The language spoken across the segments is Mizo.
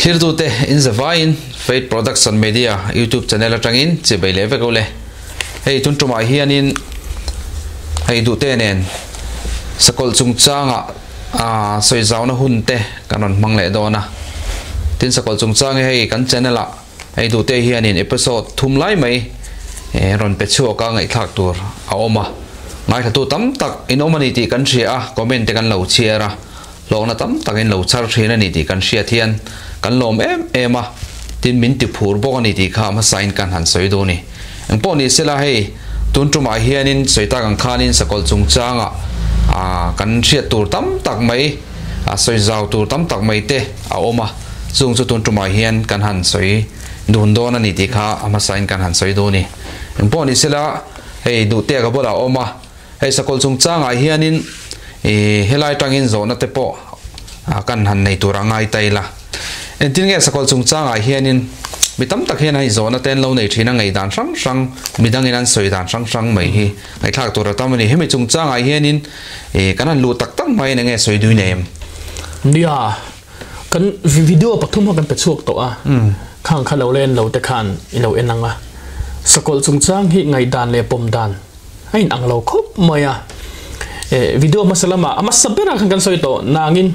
Thlirtute in zavaiin Faith Production Media YouTube channel atangin chibai leh vek u le. Hei tun tumah hianin hei duhte nen sakawlh chungchanga sawi zauna hun te kan rawn hmang leh dawn a. Tin sakawlh chungchang hi hei kan channel ah hei duhte hianin episode thum lai mai rawn pe chhuak a ngaihthlak tur a awm a. Ngaithlatu tam tak in awm a ni tih kan hria a, comment te kan lo chhiar a. Hlawkna tam takin lo char thin a ni tih kan hriat hian kan lawm em em a, tin min ti phur bawk a ni tih kha hmasain kan han sawi duh a ni. Engpawh ni sela hei tun tumah hianin sawi tak ang khanin sakawlh chungchangah kan hriat tur tam tak mai, sawi zau tur tam tak mai te a awm a, chung chu tun tumah hian kan han sawi dun dawn a ni tih kha hmasain kan han sawi duh a ni. Engpawh ni sela hei duhtea ka bulah a awm a. Hei sakawlh chungchangah hianin ih helai tangin zawhna te pawh kan han nei tur a ngai ta ila. Engtin nge sakawlh chungchangah hianin mi tam tak hian hei zawhna te an lo nei thin a, ngaihdan hrang hrang midangin an sawi dan hrang hrang mai hi ngaihthlak tur a tam a ni. Hemi chungchangah hianin ih kan han luh tak tak hmain enge sawi dui nei em? Nia, kan video pathum kha kan pe chhuak tawh a, khang kha lo la en lo te khan i lo en ang a. Sakawlh chungchang hi ngaihdan leh pawm dan a in ang lo khawp mai a eh video hmasa lamah a hmasa berah khan kan sawi tawh nangin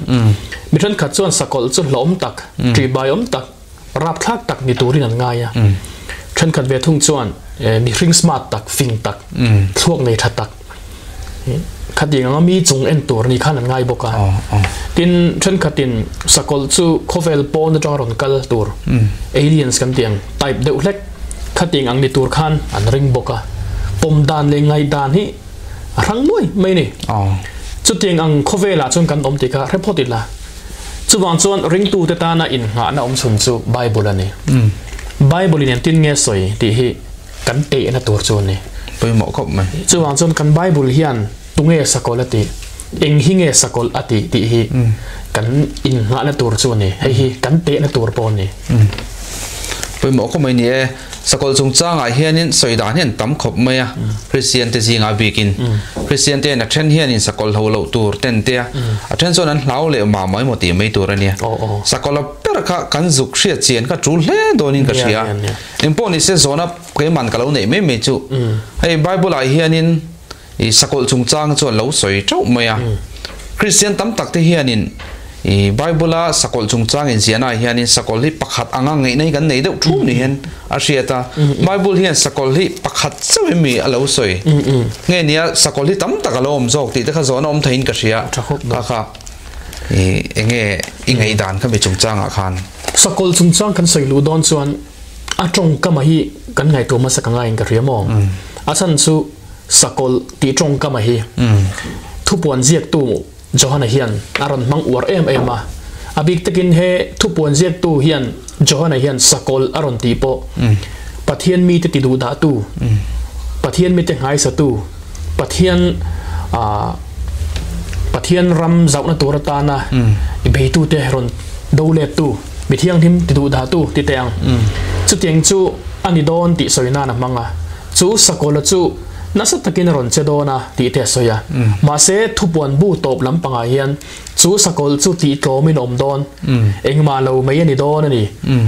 mi thenkhat chuan sakawlh chu hlawm tak ṭih bai awm tak rapthlak tak ni turin an ngai a thenkhat ve thung chuan eh mihring smart tak fing tak thluak nei tha tak khatiang anga mi chung en tur ni khan an ngai bawk a tin thenkhatin sakawlh chu khawvel pawn atanga rawn kal tur aliens kan tih ang type deuh hlek Khatiang ang ni tur khan an ring bawk a, pawm dan leh ngaih dan hi a hrang nuai mai a ni. Chutiang ang khawvelah chuan kan awm tih kha hre phawt ila. Chuvang chuan ringtute tana innghahna awm chhun chu Bible a ni. Bible in engtin nge sawi tih hi kan tehna tur chu a ni. Pawimawh khawp mai. Chuvang chuan kan Bible hian tunge sakawlh a tih, eng hi nge sakawlh a tih tih hi kan innghahna tur chu a ni. Hei hi kan tehna tur pawh a ni. Pawimawh khawp mai ni e. Sakawlh chungchangah hianin sawi dan hi an tam khawp mai a, Kristian te zingah bikin. Kristian te hian a then hianin sakawlh hlo loh tur ten te a, a then chuan an hlau leh mah mah emaw tih mai tur a nia. Sakawlh a ber kha kan zuk hriat chian kha tul hle dawnin ka hria. Engpawh nise zawhna keiman ka lo neih mai mai chu. Hei Bible ah hianin I sakawlh chungchang chuan lo sawi teuh mai a. Kristian tam tak te hianin i Bible-a sakawlh chungchang inziahnaah hianin sakawlh hi pakhat anga ngaihna hi kan nei deuh thum ni hian a hriat a. Bible hian sakawlh hi pakhat chauh em mi a lo sawi? Nge nia sakawlh hi tam tak a lo awm zawk tih te kha zawhna awm theiin ka hria. Kha kha i enge i ngaihdan kha mi chungchangah khan? Sakawlh chungchang kan sawi luh dawn chuan a tawngkama hi kan ngaihtuah hmasa ka ngaiin ka hria maw? A chhan chu Sakawlh tih tawngkama hi thupuan ziaktu Johana hian a rawn hmang uar em em a. A bik takin he thupuan ziaktu hian Johana hian sakawlh a rawn tih pawh Pathian mite ti duhdahtu, Pathian mite nghaisatu, Pathian Pathian ram zauhna tur atana i beitute rawn do lettu, mi thianghlim ti duhdahtu ti teh ang. Chutiang chu a ni dawn tih sawi nan a hmang a. Chu Sakawla chu nasa takin a rawn che dawn a tih te a sawi a. Mahse, thupuan bu tawp lampangah hian chu Sakawl chu tih tlawmin a awm dawn, engmah lo mai a ni dawn a ni,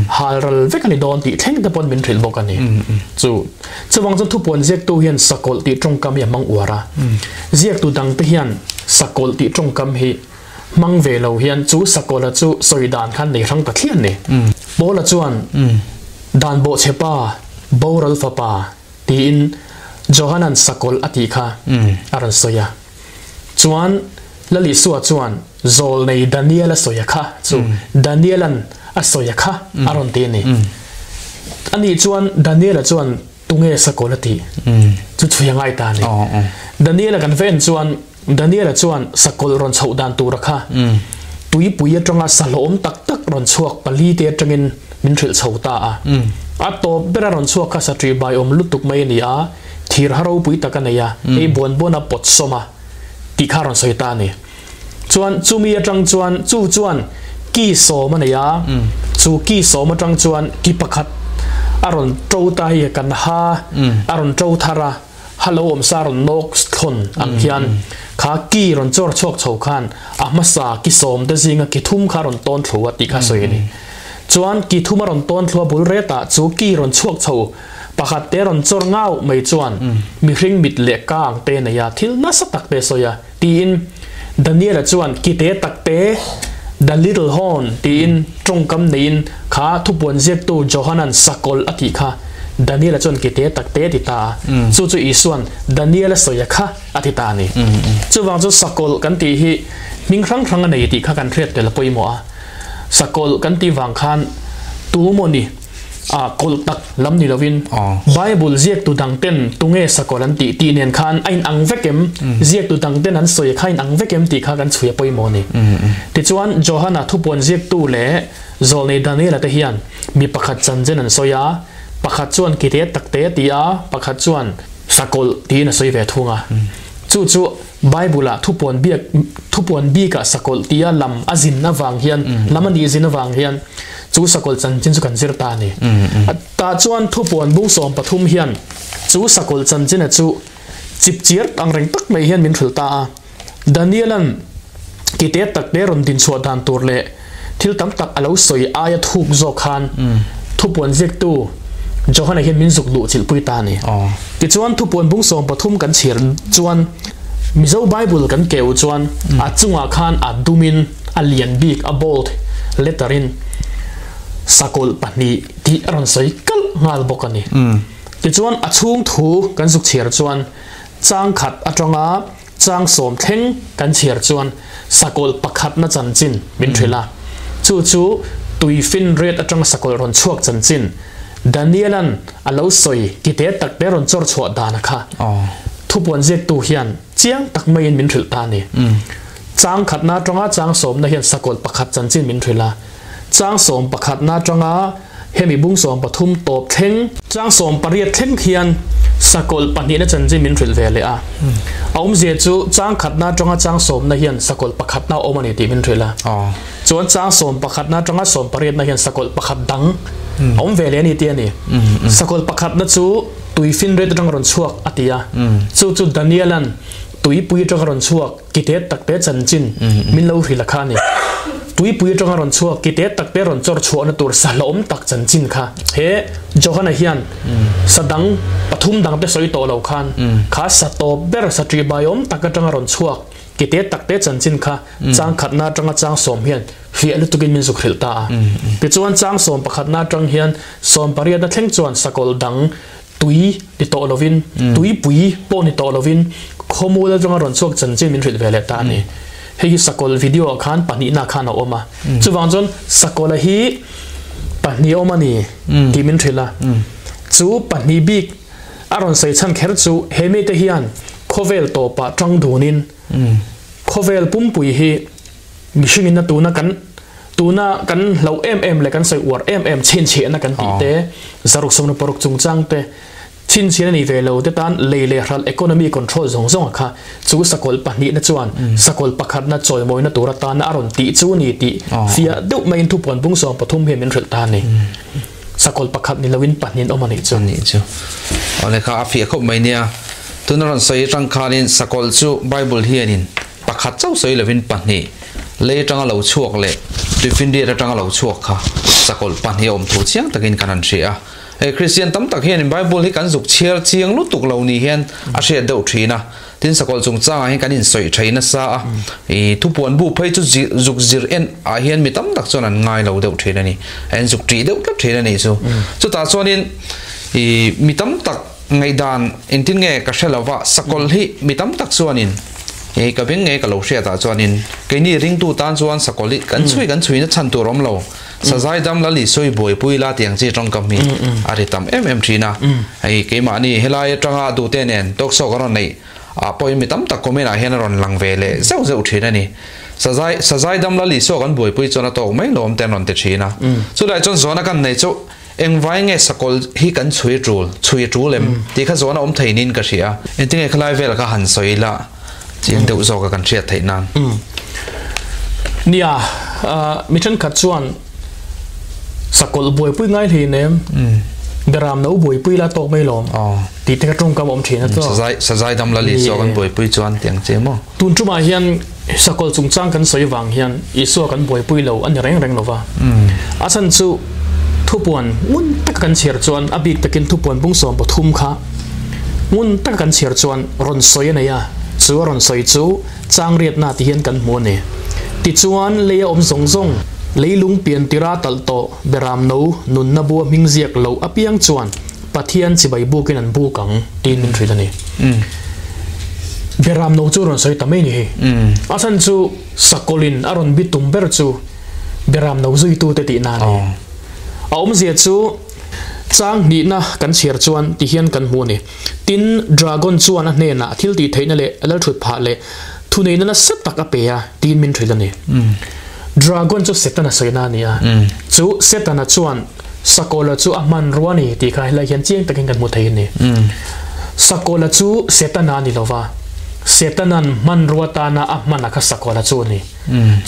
hal ral vek a ni dawn tih thleng te pawn min hrilh bawk a ni. Chu chuvang chuan thupuan ziaktu hian Sakawlh tih tawngkam hi a hmang uar a. Ziaktu dangte hian Sakawlh tih tawngkam hi hmang ve lo hian chu Sakawla chu sawi dan khan nei hrang ta thliah a ni. Paula chuan Dan bawhchhe pa, boral fapa tiin Johanan sakawlh a tih kha a rawn sawi a. Chuan Lal Isua chuan zawlnei Daniel a sawi a kha chu Danielan a sawi a kha a rawn ti a ni. Anih chuan Daniela chuan tunge sakawlh a tih chu chhui a ngai ta a ni. Daniela kan va en chuan Daniela chuan sakawlh rawn chhoh dan tura kha tuipui atanga sahlawm tak tak rawn chhuak pali te atangin min hrilh chho ta a. A tawp bera rawn chhuak kha satri bai awm lutuk mai a ni a, thir ha ropui tak a nei a, hei buan buan a pawt sawm a tih kha a rawn sawi ta a ni. Chuan chumi atang chuan chu chuan ki sawm a nei a, chu ki sawm atang chuan ki pakhat a rawn to ta hi kan ha a rawn to thar a. Halo awmsa rawn nawk thlawn ang hian kha ki rawn chawr chhuak chho khan a hmasa ki sawm te zinga ki thum kha rawn tawn thlu a tih kha sawi a ni. Chuan ki thum a rawn tawn thlua bul retah chu ki rawn chhuak chho pakhat te rawn chawr ngau mai chuan mihring mit leh ka ang te nei a, thil nasa tak te sawi a, tiin Daniel-a chuan ki te tak te, the little horn, tiin tawngkam neiin kha thupuan ziaktu Johanan sakawlh a tih kha Daniel-a chuan ki te tak te a ti ta a, chu chu Isuan Daniel-a sawi a kha a ti ta a ni. Chuvang chu sakawlh kan tih hi hming hrang hrang a nei tih kha kan hriat tel a pawimawh a. Sakawlh kan tih vang khan tu maw ni a kawlh tak lam ni lovin Bible ziaktu dang ten tunge sakawlh an tih tih nen khan a inang vek em? Ziaktu dang ten an sawi kha a inang vek em tih kha kan chhui a pawimawh a ni. Tichuan Johana thupuan ziaktu leh Zawlnei Daniela te hian mi pakhat chanchin an sawi a, pakhat chuan kite takte a ti a, pakhat chuan sakawlh tiin a sawi ve thung a. Chu chu Bible-ah thupuan biak thupuan bikah sakawlh tia lam a zin avang hian lam a nih zin avang hian chu sakawlh chanchin chu kan zir ta a ni. Tah chuan thupuan bung 13 hian chu sakawlh chanchina chu chipchiar ang reng tak mai hian min hrilh ta a. Daniel-a'n kite takte rawn dinchhuah dan tur leh thil tam tak a lo sawi aia thuk zawk khan thupuan ziaktu Johana hian min zuk luh chilhpui ta a ni. Tichuan thupuan bung 13 kan chhiar chuan Mizo Bible kan keu chuan a chungah khan a dumin a lian bik a bold letter in sakawlh pahnih tih a rawn sawi kalh nghal bawk a ni. Tichuan a chhung thu kan zuk chhiar chuan chang khat atanga Chang sawm thleng kan chhiar chuan sakawlh pakhatna chanchin min hrilh a, chu chu tui finriat atanga sakawlh rawn chhuak chanchin Daniel-a'n a lo sawi kite takte rawn chawr chhuah dana kha thupuan ziaktu hian chiang tak maiin min hrilh ta a ni. Chang khatna atanga chang sawmna hian sakawlh pakhat chanchin min hrilh a, chang sawm pakhatna atanga Hemi bung 13 tawp thleng. Chang 18 thleng khian sakawlh pahnihna chanchin min hrilh ve leh a. A awmzia chu chang khatna atanga chang sawmna hian sakawlh pakhatna a awm a ni tih min hrilh a. Chuan chang sawm pakhatna atanga sawm pariatna hian sakawlh pakhat dang a awm ve leh a ni tih a ni. Sakawlh pakhatna chu tui finriat atanga rawn chhuak a ti a. Chu chu Daniel-a'n tuipui atanga rawn chhuak Kite takte chanchin min lo hrilh a kha a ni. Tuipui atanga rawn chhuak kite takte rawn chawr chhuahna tur sa hlawm tak chanchin kha he Johana hian sa dang pathum dangte sawi tawh lo khan kha sa tawp ber sa ṭihbaiawm tak atanga rawn chhuak kite takte chanchin kha chang khatna atanga chang sawm hian hriah lutukin min zuk hrilh ta a. Tichuan chang sawm pakhatna atang hian sawm pariatna thleng chuan sakawlh dang Tui ni tawh lovin, tuipui pawh ni tawh lovin khawmual atanga rawn chhuak chanchin min hrilh ve leh ta a ni. Hei hi sakawlh video ah khan pahnihna khan a awm a. Chuvang chuan sakawlh hi pahnih a awm a ni tih min hrilh a. Chu pahnih bik a rawn sawi chhan kher chu he mite hian khawvel tawpah tang dunin khawvel pumpui hi Mihringin a tuna kan tuna kan hlauh em em leh kan sawi uar em em chhinchhiahna kan tih te, zaruk sawmna paruk chungchang te, chhinchhiahna nei ve lo te tan lei leh hralh economy control zawng zawng a kha chu sakawlh pahnihna chuan sakawlh pakhatna chawimawina tur atana a rawn tih chu ni tih fiah deuh maiin thupuan bung 13 hian min hrilh ta a ni. Sakawlh pakhat ni loin pahnih an awm a nih chu. A nih chu. Awle kha a fiah khawp mai nia. Tuna rawn sawi atang khanin sakawlh chu Bible hianin Pakhat chauh sawi lovin pahnih lei atanga lo chhuak leh tuifinriat atanga lo chhuak kha sakawlh pahnih a awm thu chiang takin kan han hria a. Hei Kristian tam tak hianin Bible hi kan zuk chhiar chiang lutuk lo ni hian a hriat deuh thin a. Tin sakawlh chungchangah hian kan insawi thei nasa a. I thupuan bu phei chu zuk zir en ah hian mi tam tak chuan an ngai lo deuh thin a ni. A inzuk ṭih deuh tlat thin a nih chu. Chutah chuanin i mi tam tak Ngaihdan engtin nge ka hre lova, sakawlh hi mi tam tak chuanin hei ka beng nge ka lo hriatah chuanin keini ringtu tan chuan sakawlh hi kan chhui kan chhuina chhan tur awm lo, sazai dam lal isui buaipui la tih ang chi tawngkam hi a ri tam em em thin a. Hei keimahni helai atanga duhte nen tawksawk a rawn neih ah pawhin mi tam tak comment ah hian a rawn lang ve leh zeuh zeuh thin a ni. Sazai sazai dam lal isua kan buaipui chuan a tawk mai lawm te an rawn ti thin a. Chulai chuan zawhna kan nei chu Engvai nge sakawlh hi kan chhui tul, chhui tul em? Tih kha zawn a awm thei niin ka hria. Engtinge khalai vel kha han sawi ila chiang deuh zawk a kan hriat theih nan. Nia, mi thenkhat chuan sakawlh buaipui ngai hlein em? Beram no buaipui ila tawk mai lawm tih te kha tawngkam a awm thin a chuan. Sazai dam la Isua kan buaipui chuan tiang che maw? Tun tumah hian sakawlh chungchang kan sawi vang hian Isua kan buaipui lo a ni reng reng lo va. A chhan chu thupuan ngun taka kan chhiar chuan a bik takin thupuan bung 13 kha ngun taka kan chhiar chuan rawn sawi a nei a, chu a rawn sawi chu chang riatna ti hian kan hmu a ni. Tichuan lei a awm zawng zawng, leilung pian tira talh tawh beram no nunna bua hming ziak loh apiang chuan Pathian chibai bukin an buk ang tiin min hrilh a ni. Beram no chu rawn sawi ta mai ni hi. A chhan chu sakawlin a rawn bi tum ber chu beram no zuitute tihna a ni. A awmzia chu chang hnihna kan chhiar chuan ti hian kan hmu a ni. Tin, dragon chuan a hnenah thil tih theihna leh a lalthut phah leh thuneihna nasa tak a pe a tiin min hrilh a ni. Dragon chu Setana sawina a ni a, chu Setana chuan Sakawla chu a hmanrua a ni tih kha helai hian chiang takin kan hmu thei a ni. Sakawla chu Setana a ni lo va, Setanan hmanrua tana a hman a kha Sakawla chu a ni.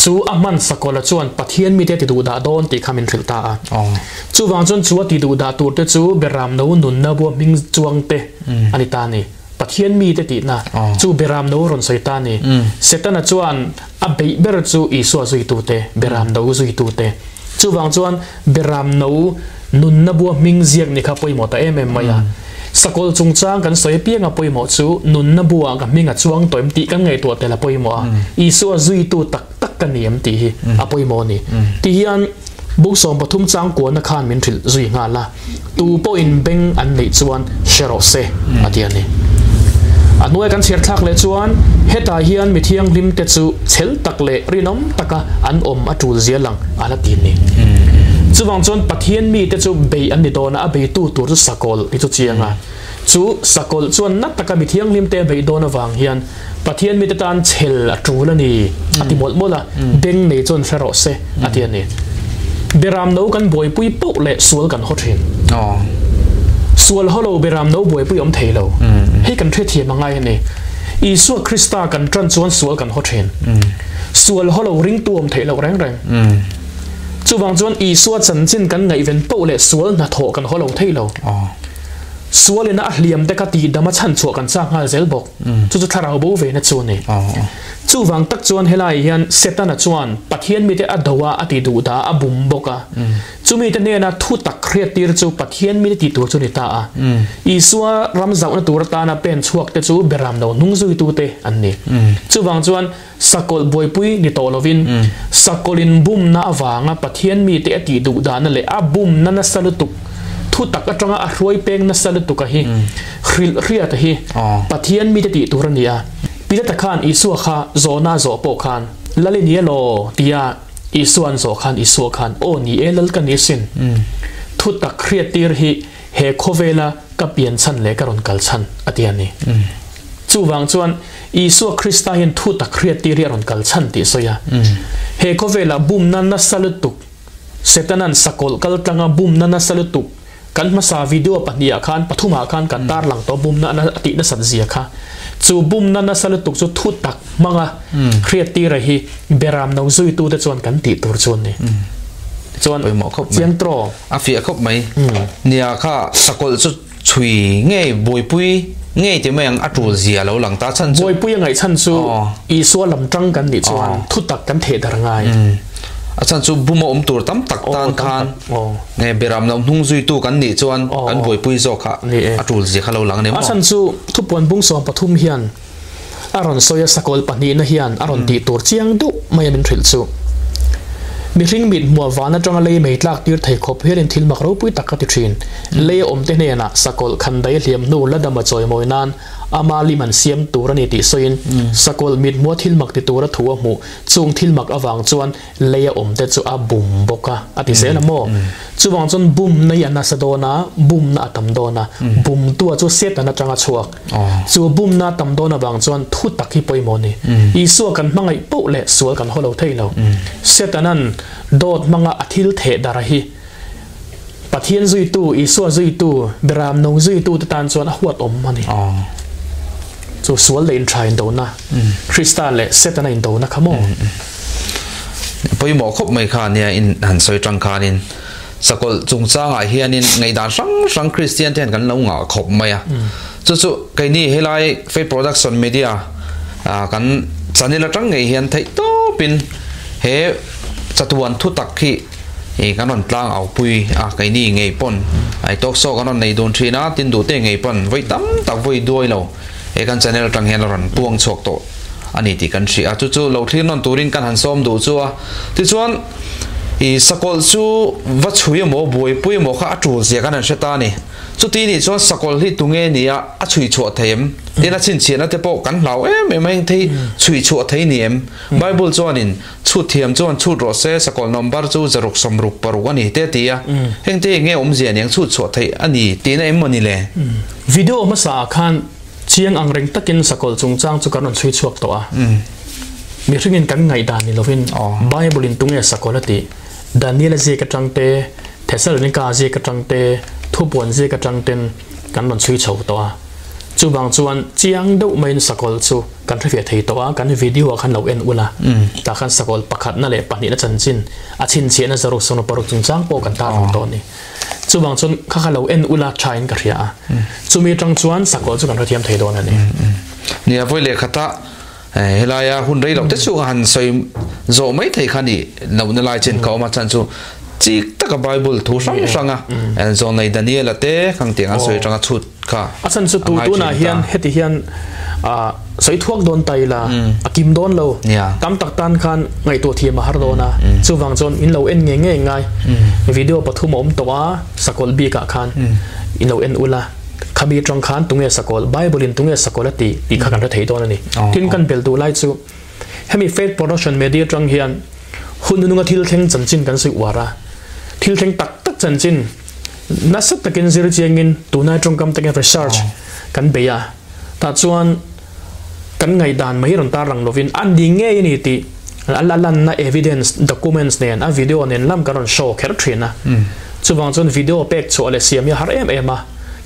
Chu a hman Sakawla chuan Pathian mite a ti duh dah dawn tih kha min hrilh ta a. Chuvang chuan chu a ti duh dah tur te chu Beram no nunna bua hming chuang te a ni ta a ni. Pathian mite tihna chu Beram no rawn sawi ta a ni. Setana chuan a beih ber chu Isua zuitute, Beram no zuitute. Chuvang chuan Beram no nunna bua hming ziak ni kha pawimawh ta em em mai a. Sakawlh chungchang kan sawi apianga pawimawh chu nunna bua ka hming a chuang tawh em tih kan ngaihtuah tel a pawimawh a. Isua zuitu tak tak ka ni em tih hi a pawimawh a ni. Ti hian Buk 13 chang kuahna khan min hrilh zui nghal a, tu pawhin beng an neih chuan hre rawh se a ti a ni. A hnuai kan chhiar thlak leh chuan hetah hian mi thianghlim te chu chhel tak leh rinawm taka an awm a tul zia lang a la ti ni. Chuvang chuan Pathian mite chu bei an ni dawn a, a beitu tur chu sakawlh ti chu chiang a. Chu sakawlh chuan na taka mi thianghlim te a beih dawn avang hian Pathian mite tan chhel a tul a ni a ti mawlh mawlh a, beng nei chuan hre rawh se a ti a ni. Beram no kan buaipui poh leh sual kan haw thin. Sual haw lo beram no buaipui awm thei lo. Hei kan hrethiam a ngai a ni. Isua Krista kan tan chuan sual kan haw thin. Sual haw lo ringtu awm theih loh reng reng. Chuvang chuan Isua chanchin kan ngaihven poh leh sual hnathawh kan haw lo thei lo. Sualina a hliam te kha tihdam a chhanchhuah kan chak nghal zel bawk. Chu chu thlarau bo ve na chu a ni. Chuvang tak chuan helaiah hian Setana chuan Pathian mite a do a, a ti duh dah a, a bum bawk a. Chumite hnena thu tak hriattir chu Pathian mite tih tur chu a ni ta a. Isua ram zauhna tur atana pen chhuak te chu beram lo hnung zuitute an ni. Chuvang chuan sakawlh buaipui ni tawh lovin sakawlhin bumna avanga Pathian mite a tih duh dahna leh a bumna nasa lutuk thu tak atanga a hruai peng nasa lutuk a hi hrilh hriat a hi Pathian mite tih tur a ni a. Pilata khan Isua kha zawhna a zawh pawh khan Lal i ni elaw? tia Isua an zawh khan Isua khan Aw ni e Lal ka ni asin. Thu tak hriattir hi he khawvela ka pian chhan leh ka rawn kal chhan a ti a ni. Chuvang chuan Isua Krista hian thu tak hriattir hi a rawn kal chhan tih a sawi a. He khawvelah bumna nasa lutuk, Setanan sakawlh kal tlanga bumna nasa lutuk, kan hmasa video pahnihah khan, pathumah khan kan tarlang tawh bumna a tih nasat zia kha. Chu bumna nasa lutuk chu thu tak hmanga hriattira hi beram no zuitute chuan kan tih tur chu a ni. Tichuan, chiang tawh. A fiah khawp mai. Nia kha sakawlh chu chhui ngei buaipui ngei ti mai ang a tul zia lo lang ta chhan chu. Buaipui a ngaih chhan chu Isua lam tang kan nih chuan thu tak kan theh dar ngai. A chhan chu buma awm tur tam tak tan khan nge beram lo hnung zuitu kan nih chuan kan buaipui zawk kha a tul zia kha lo lang a ni maw? A chhan chu thupuan bung 13 hian A rawn sawi a sakawlh pahnihna hian a rawn tih tur chiang deuh mai a min hrilh chu. Mihring mit hmuah van atanga lei mei tlak tir thei khawp hialin thil mak ropui tak ka ti thin. Lei a awmte hnenah sakawlh khan dai hliam hnu la dam a chawimawi nan ama lim an siam tur a ni tih sawiin sakawlh mit hmuah thil mak ti tura thu a hmuh chung thil mak avang chuan Lei a awm te chu a bum bawk a, a ti zel a maw? Chuvang chuan bumna hi a nasa dawn a, bumna a tam dawn a, bumtua chu Satan atanga chhuak. Chu bumna a tam dawn avang chuan thu tak hi pawimawh a ni. Isua kan hmangaih poh leh sual kan haw lo thei lo. Satanan dawt hmanga a thil theh darh hi Pathian zuitu, Isua zuitu, Beram no zuitu te tan chuan a huat awm a ni. Chu sual leh inṭha indona, Krista leh Setana indona kha maw? Pawimawh khawp mai kha nia in han sawi ṭang khanin sakawlh chungchangah hianin ngaihdan hrang hrang Kristian te hian kan lo ngah khawp mai a. Chu chu keini helai Faith Production Media kan channel aṭang ngei hian theih tawpin he chatuan thutak hi. I kan rawn tlang au pui a, keini ngei pawn I talk show kan rawn nei dun thin a, tin duhte ngei pawn vawi tam tak vawi duai lo he kan channel atang hian a rawn puang chhuak tawh a ni tih kan hria a, chu chu lo thlir nawn turin kan han sawm duh chu a. Tichuan I sakawlh chu va chhui emaw buaipui emaw kha a tul zia kan han hre ta a ni. Chuti nih chuan sakawlh hi tunge nia a chhui chhuah thei em? Tin a chhinchhiahna te pawh kan hlau em em a, heng thei chhui chhuah thei ni em? Bible chuanin Chhut thiam chuan chhut rawh se, sakawlh number chu 166 a ni te a ti a. Heng te hi nge awmzia aniang chhut chhuah theih a ni tihna em maw ni le? Video hmasa ah khan chiang ang reng takin sakawlh chungchang chu kan rawn chhui chhuak tawh a. Mihringin kan ngaihdan ni lovin Bible in tunge sakawlh a tih? Daniel a ziak atang te, Thessalonica a ziak atang te, Thupuan ziak atang ten kan rawn chhui chho tawh a. Chuvang chuan chiang deuh maiin sakawlh chu kan hrefiah thei tawh a, kan video ah khan lo en ula, tah khan sakawlh pakhatna leh pahnihna chanchin a chhinchhiahna 166 chungchang pawh kan tarlang tawh a ni. Chuvang chuan kha kha lo en ula tha in ka hria a, chumi atang chuan sakawlh chu kan hrethiam thei dawn a ni. Nia, vawi leh khata helaia hun rei loh te chu han sawi zawh mai thei kha ni lohna lai chin ka awm a, chan chu chik taka Bible thu hrang hranga zawnei Daniela te khang tiang an sawi atanga chhut kha A chan chu tu tunah hian heti hian sawi thuak dawn ta ila a kim dawn lo tam tak tan khan ngaihtuah thiam a har dawn a chuvang chuan in lo en nge nge ngai video pathum a awm tawh a sakawlh bikah khan in lo en ula khami atang khan tunge sakawlh Bible in tunge sakawlh a tih tih kha kan hre thei dawn a ni tin kan bel duh lai chu hemi faith production media atang hian hun nunga thil thleng chanchin kan sawi uar a thil thleng tak tak chanchin Nasa takin zir chiangin tunai tawngkam takin research kan bei a, tah chuan kan ngaihdan mai rawn tarlang lovin a ni ngei a ni tih a la lanna evidence, documents nen a video nen lam kan rawn show kher thin a. Chuvang chuan video pek chhuah leh siam hi a har em em a,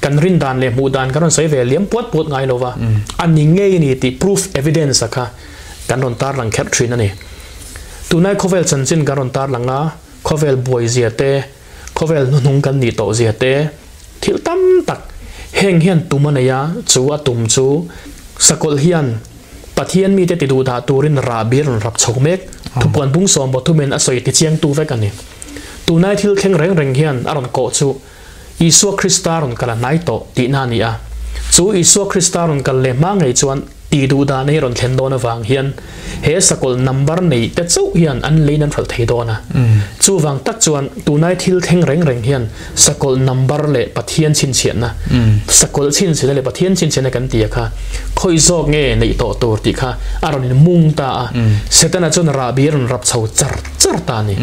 kan rin dan leh hmuh dan kan rawn sawi ve liam puat puat ngai lova, a ni ngei a ni tih proof evidence a kha kan rawn tarlang kher thin a ni. Tunai khawvel chanchin kan rawn tarlang a, khawvel buai zia te, Khawvel hnuhnung kan nih tawh zia te, thil tam tak heng hian tum a nei a, chu a tum chu Sakawlh hian Pathian mite ti duh dah turin rah bir rawn rap chho mek, thupuan bung sawm baw thumen a sawi tichiangtu vek a ni. Tunai thil thleng reng reng hian a rawn kawh chu Isua Krista rawn kal a hnai tawh tihna a ni a, chu Isua Krista rawn kal leh hma ngei chuan Tih duh dan hi rawn thlen dawn avang hian he sakawlh number nei te chauh hian an leiin an hralh thei dawn a. Chuvang tak chuan tunai thil thleng reng reng hian sakawlh number leh Pathian chhinchhiahna, sakawlh chhinchhiahna leh Pathian chhinchhiahna kan ti a kha khawi zawk nge neih tawh tur tih kha a rawn in mung ta a. Setana chuan rahbi a rawn rap chho char char ta a ni.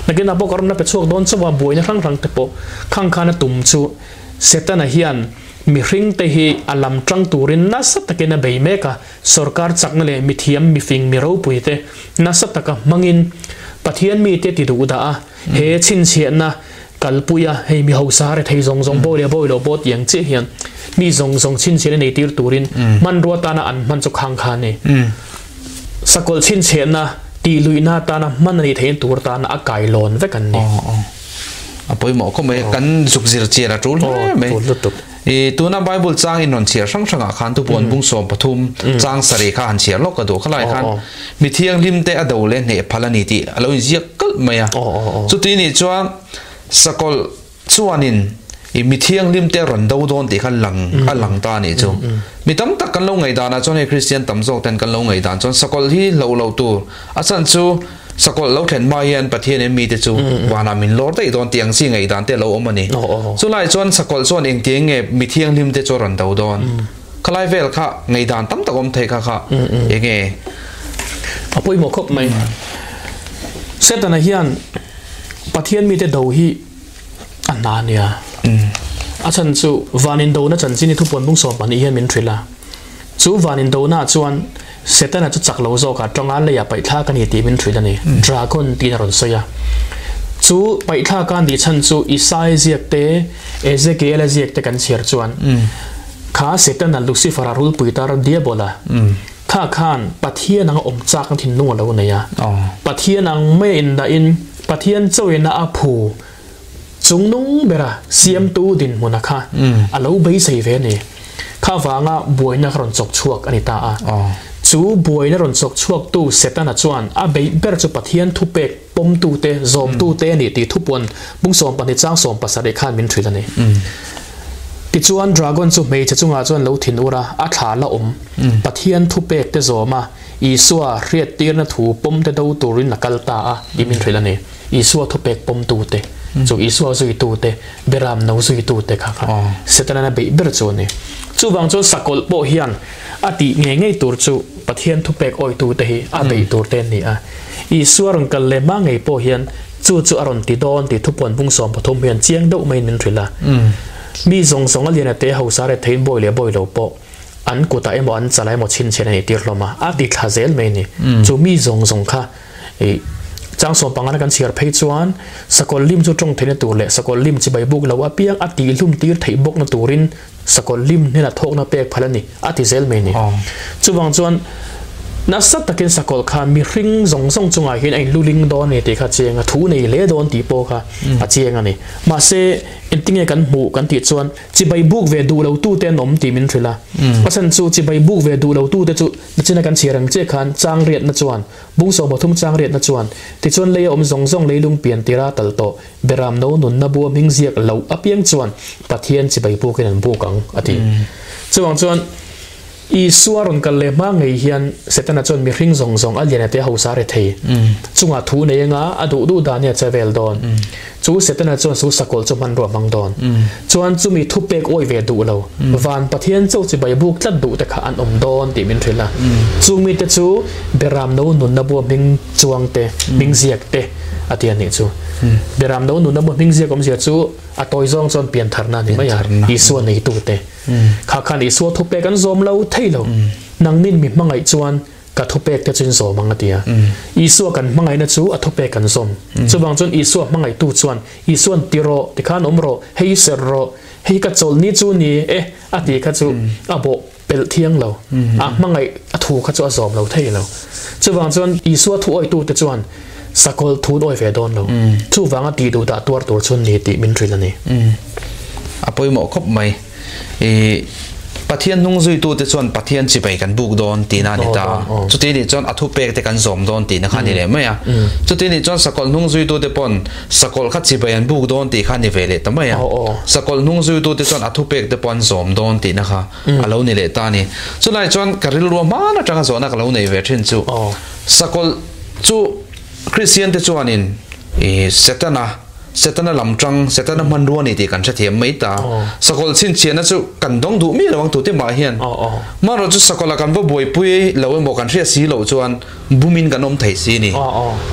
Nakinah pawh ka rawn la pe chhuak dawn chauh a, buaina hrang hrang te pawh khang khan a tum chu Setana hian Mihringte hi a lam tang turin nasa takin a bei mek a, sorkar chakna leh mithiam, mifing, mi ropuite nasa taka hmangin Pathian mite ti duh dah a, he chhinchhiahna kalpuia hei mi hausa rethei zawng zawng bawi leh bawi lo pawh ti ang chiah hian mi zawng zawng chhinchhiahna nei tir turin hmanrua tana an hman chu khang kha a ni. Sakawlh chhinchhiahna tih luihna atana hman a nih theihna tur tana a kailawn vek an ni. A pawimawh khawp mai, kan zuk zir chian a tul hle mai. I tuna Bible chang in rawn chhiar hrang hrangah khan thupuan bung 13 chang sarih kha han chhiar lawk ka duh. Khalai khan mi thianghlim te a do leh hneh phal a ni tih a lo inziak kalh mai a. Chuti nih chuan sakawlh chuanin i mi thianghlim te a rawn do dawn tih kha lang a lang ta a nih chu. Mi tam tak kan lo ngaihdanah chuan hei Kristian tam zawk ten kan lo ngaihdan chuan sakawlh hi hloh loh tur a chhan chu Sakawlh lo thlen hma hian Pathian in mite chu vanah min lawr daih dawn tih ang chi ngaihdan te a lo awm a ni. Chulai chuan sakawlh chuan engtiang nge mi thianghlim te chu a rawn do dawn? Khalai vel kha ngaihdan tam tak awm thei kha kha enge? A pawimawh khawp mai. Setana hian Pathian mite do hi a hna a nia. A chhan chu van indona chanchin hi thupuan bung 12 hian min hrilh a. Chu van indona chuan Setana chu chak lo zawkah tanga leiah paihthlak a ni tih min hrilh a ni. Dragon tiin a rawn sawi a. Chu paihthlak a nih chhan chu Isai ziak te, Ezekiel-a ziak te kan chhiar chuan kha Setana Lucifer-a rulpui tar Diabola kha khan Pathian anga awm chakna thinlung a lo nei a. Pathian ang mai a indahin Pathian chawina a phu Chungnung bera siamtu dinhmuna kha a lo beisei ve a ni. Kha vanga buaina kha rawn chawk chhuak a ni ta a. Chu buaina rawn chawk chhuaktu Setana chuan a beih ber chu Pathian thupek pawmtute, zawmtute a ni tih thupuan bung 12 chang 70 khan min hrilh a ni. Tichuan Dragon chu hmeichhe chungah chuan lo thin ur a, a thla la awm. Pathian thupek te zawm a, Isua hriattirna thu pawmte do turin a kal ta a tih min hrilh a ni. Isua thupek pawmtute chu Isua zuitute, Beram no zuitute kha kha Setana'n a beih ber chu a ni. Chuvang chuan sakawlh pawh hian a tih ngei ngei tur chu Pathian thupek awitute hi a beih tur te an ni a. Isua rawn kal leh hma ngei pawh hian chu chu a rawn ti dawn tih thupuan bung 13 hian chiang deuh maiin min hrilh a. Mi zawng zawng a lian a te hausa re theiin bawi leh bawi lo pawh an kutah emaw an chalah emaw chhinchhian a nih tir hlawm a, a ti thla zel mai a ni. Chu mi zawng zawng kha ih chang 15 na kan chhiar phei chuan sakawlh lim chu tawng theihna tur leh sakawlh lim chibai buk lo apiang a tihhlum tir theih bawkna turin sakawlh lim hnena thawkna pek phal a ni a ti zel mai a ni. Chuvang chuan nasa takin sakawlh kha mihring zawng zawng chungah hian a inluling dawn a ni tih kha chiang a, thu nei hle dawn tih pawh kha a chiang a ni. Mahse engtinge kan hmuh kan tih chuan Chibai buk ve duh lo tute an awm tih min hrilh a. A chhan chu chibai buk ve duh lo tute chu nachina kan chhiar ang chiah khan chang riatna chuan, bung 30 chang riatna chuan, tichuan lei a awm zawng zawng leilung pian tira tal tawh Beram no nunna bua hming ziak loh apiang chuan Pathian chibai bukin an buk ang, a ti. Chuvang chuan Isua rawn kal leh hma ngei hian Setana chuan mihring zawng zawng a lian a te hausa re thei. Chungah thu nei anga a duh duh dan hi a che vel dawn. Chu Setana chuan su sakawlh chu hmanrua hmang dawn. Chuan chumi thupek awi ve duh lo, van Pathian chauh chibai buk tlat duh te kha an awm dawn tih min hrilh a. Chung mite chu Beram no nunna bua hming chuang te, hming ziak te a ti a nih chu. Beram no nunna bua hming ziak awmzia chu a tawi zawng chuan piantharna a ni mai a, Isua neitute. Kha khan Isua thupek an zawm lo thei lo. Nangnin mi hmangaih chuan ka thupek te chu in zawm ang a ti a. Isua kan hmangaihna chu a thupek kan zawm. Chuvang chuan Isua hmangaihtu chuan Isua'n ti rawh, tikhan awm rawh, hei serh rawh, hei ka chawlh ni chu ni e a ti kha chu a bawh pelh thiang lo. A hmangaih a thu kha chu a zawm lo thei lo. Chuvang chuan Isua thu awitute chuan Sakawlh thun awi ve dawn lo. Chuvanga tih duh dah tuar tur chu ni tih min hrilh a ni. A pawimawh khawp mai. I Pathian hnung zuitute chuan Pathian chibai kan buk dawn tihna a ni ta. Chuti nih chuan a thupek te kan zawm dawn tihna kha a ni leh mai a. Chuti nih chuan sakawlh hnung zuitute pawn sakawlh kha chibai an buk dawn tih kha a ni ve leh ta mai a. Sakawlh hnung zuitute chuan a thupek te pawh an zawm dawn tihna kha a lo ni leh ta a ni. Chulai chuan ka rilru hman atanga zawhna ka lo nei ve thin chu sakawlh Chu Kristian te chuanin i Setana, Setana lam tang, Setana hmanrua a ni tih kan hrethiam mai ta. Sakawlh chhinchhiahna chu kan dawng duh miah lo ang tute mah hian. Hmanraw chu sakawlha kan va buaipui lo emaw kan hriat si loh chuan bumin kan awm thei si ni.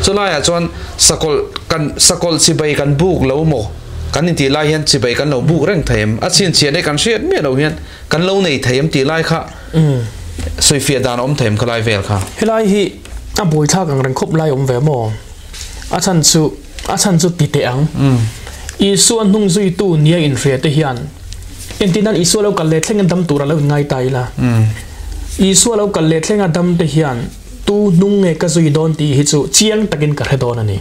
Chulaiah chuan sakawlh kan sakawlh chibai kan buk lo maw kan intih lai hian chibai kan lo buk reng thei em? A chhinchhiahna hi kan hriat miah loh hian kan lo nei thei em tih lai kha sawifiah dan a awm thei em khalai vel kha? Helai hi A buaithlak ang reng khawp lai awm ve maw? A chhan chu, a chhan chu ti teh ang. Isua hnung zuitu nia inhria te hian entir nan Isua lo kal leh thleng a dam tur a lo inngai ta ila. Isua lo kal leh thleng a dam te hian tu hnung nge ka zui dawn tih hi chu chiang takin ka hre dawn a ni.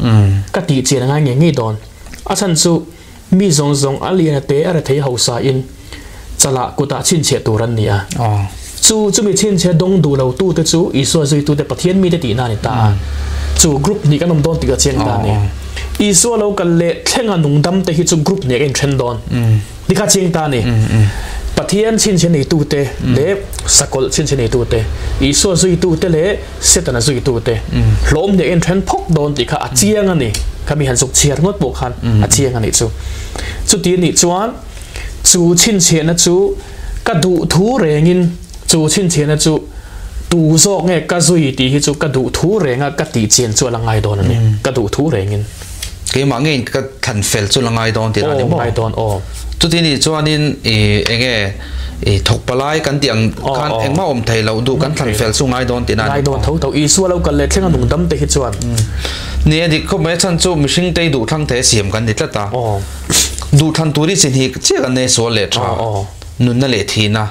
Ka tih chian a ngai ngei ngei dawn. A chhan chu mi zawng zawng a lian a te a rethei hausa in chalah kutah chhinchhiah tur an ni a. Chu chumi chhinchhiah dawng duh lo tute chu Isua zuitute Pathian mite tihna a ni ta a. Chu group hnih kan awm dawn tih ka chiang ta a ni. Isua lo kal leh thlenga nungdam te hi chu group hnih a inthen dawn. Ti kha chiang ta a ni. Pathian chhinchhiah neitute leh sakawlh chhinchhiah neitute, Isua zuitute leh Setana zuitute hlawm hnih a inthen phawk dawn tih kha a chiang a ni. Khami han zuk chhiar ngawt pawh khan a chiang a nih chu. Chuti a nih chuan Chu chhinchhiahna chu ka duh thu rengin chu chhinchhiahna chu tu zawk nge ka zui tih hi chu ka duh thu renga ka tih chian chu a la ngai dawn a ni. Ka duh thu rengin. Keimah ngeiin ka thlan fel chu la ngai dawn tih a ni maw? Aw, ngai dawn aw. Chuti nih chuanin i eng nge i thawk palai kan tih ang khan engmah awm thei loh duh kan thlan fel chu ngai dawn tih a ni maw? Ngai dawn tho tho. Isua lo kal leh thleng a nungdam te hi chuan. Ni a dik khawp mai a chhan chu mihring te duh thlang thei a siam kan ni tlat a. Duhthlan tur hi chi hnih chiah kan nei sual leh tha, nunna leh thihna.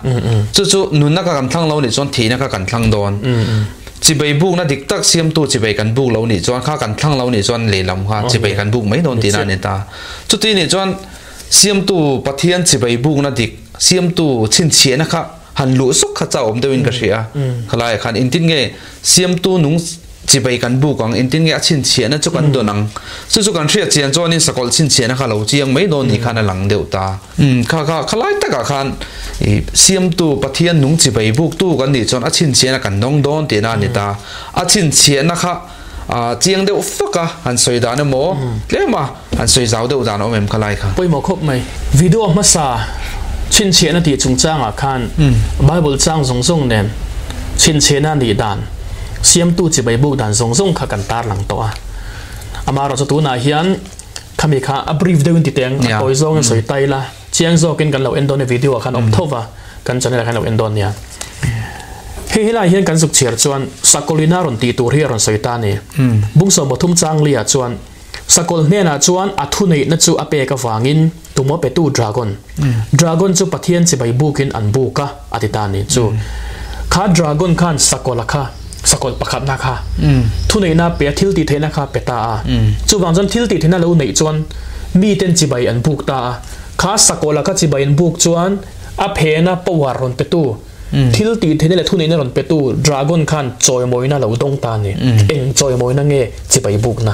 Chu chu nunna kha kan thlang lo nih chuan thihna kha kan thlang dawn. Chibai bukna dik tak siamtu chibai kan buk lo nih chuan kha kan thlang lo nih chuan lehlam kha chibai kan buk mai dawn tihna a ni ta. Chuti nih chuan siamtu Pathian chibai bukna dik, siamtu chhinchhiahna kha. han luh sawk kha chauh awm deuhin ka hria. Khalaiah khan engtin nge siamtu nung chibai kan buk ang, engtin nge a chhinchhiahna chu kan dawn ang. Chu chu kan hriat chian chuanin sakawlh chhinchhiahna kha lo chiang mai dawn ni khan a lang deuh ta. Umm kha kha khalai takah khan i siamtu Pathian nung chibai buktu kan nih chuan a chhinchhiahna kan dawng dawn tihna a ni ta. A chhinchhiahna kha ah chiang deuh fak a han sawi dan emaw tlem a han sawi zau deuh dan a awm em khalai kha. Pawimawh khawp mai. Video hmasa chhinchhiahna tih chungchangah khan Bible chang zawng zawng nen chhinchhiahna nih dan, siamtu chibai buk dan zawng zawng kha kan tarlang tawh a. Amaherawhchu chu tunah hian khami kha a brief deuhin ti teng, a tawi zawngin sawi ta ila, chiang zawkin kan lo en dawn e video ah khan awm tho va, kan channel ah khan lo en dawn nia. Hei helai hian kan zuk chhiar chuan Sakolina rawn tih tur hi a rawn sawi ta a ni. Bungsawm pathum changli ah chuan Sakawlh hnenah chuan a thuneihna chu a pek avangin tumaw petu dragon, dragon chu Pathian chibai bukin an buk a, a ti ta a ni. Chu kha dragon khan sakawlh a kha, sakawlh pakhatna kha thuneihna a pe a, thil tihtheihna kha a pe ta a. Chuvang chuan thil tihtheihna lo neih chuan miten chibai an buk ta a. Kha sakawlh a kha chibai an buk chuan a phena power rawn petu, Thil tih theihna leh thuneihna rawn petu Dragon khan chawimawina lo dawng ta a ni. Eng chawimawina nge chibai bukna?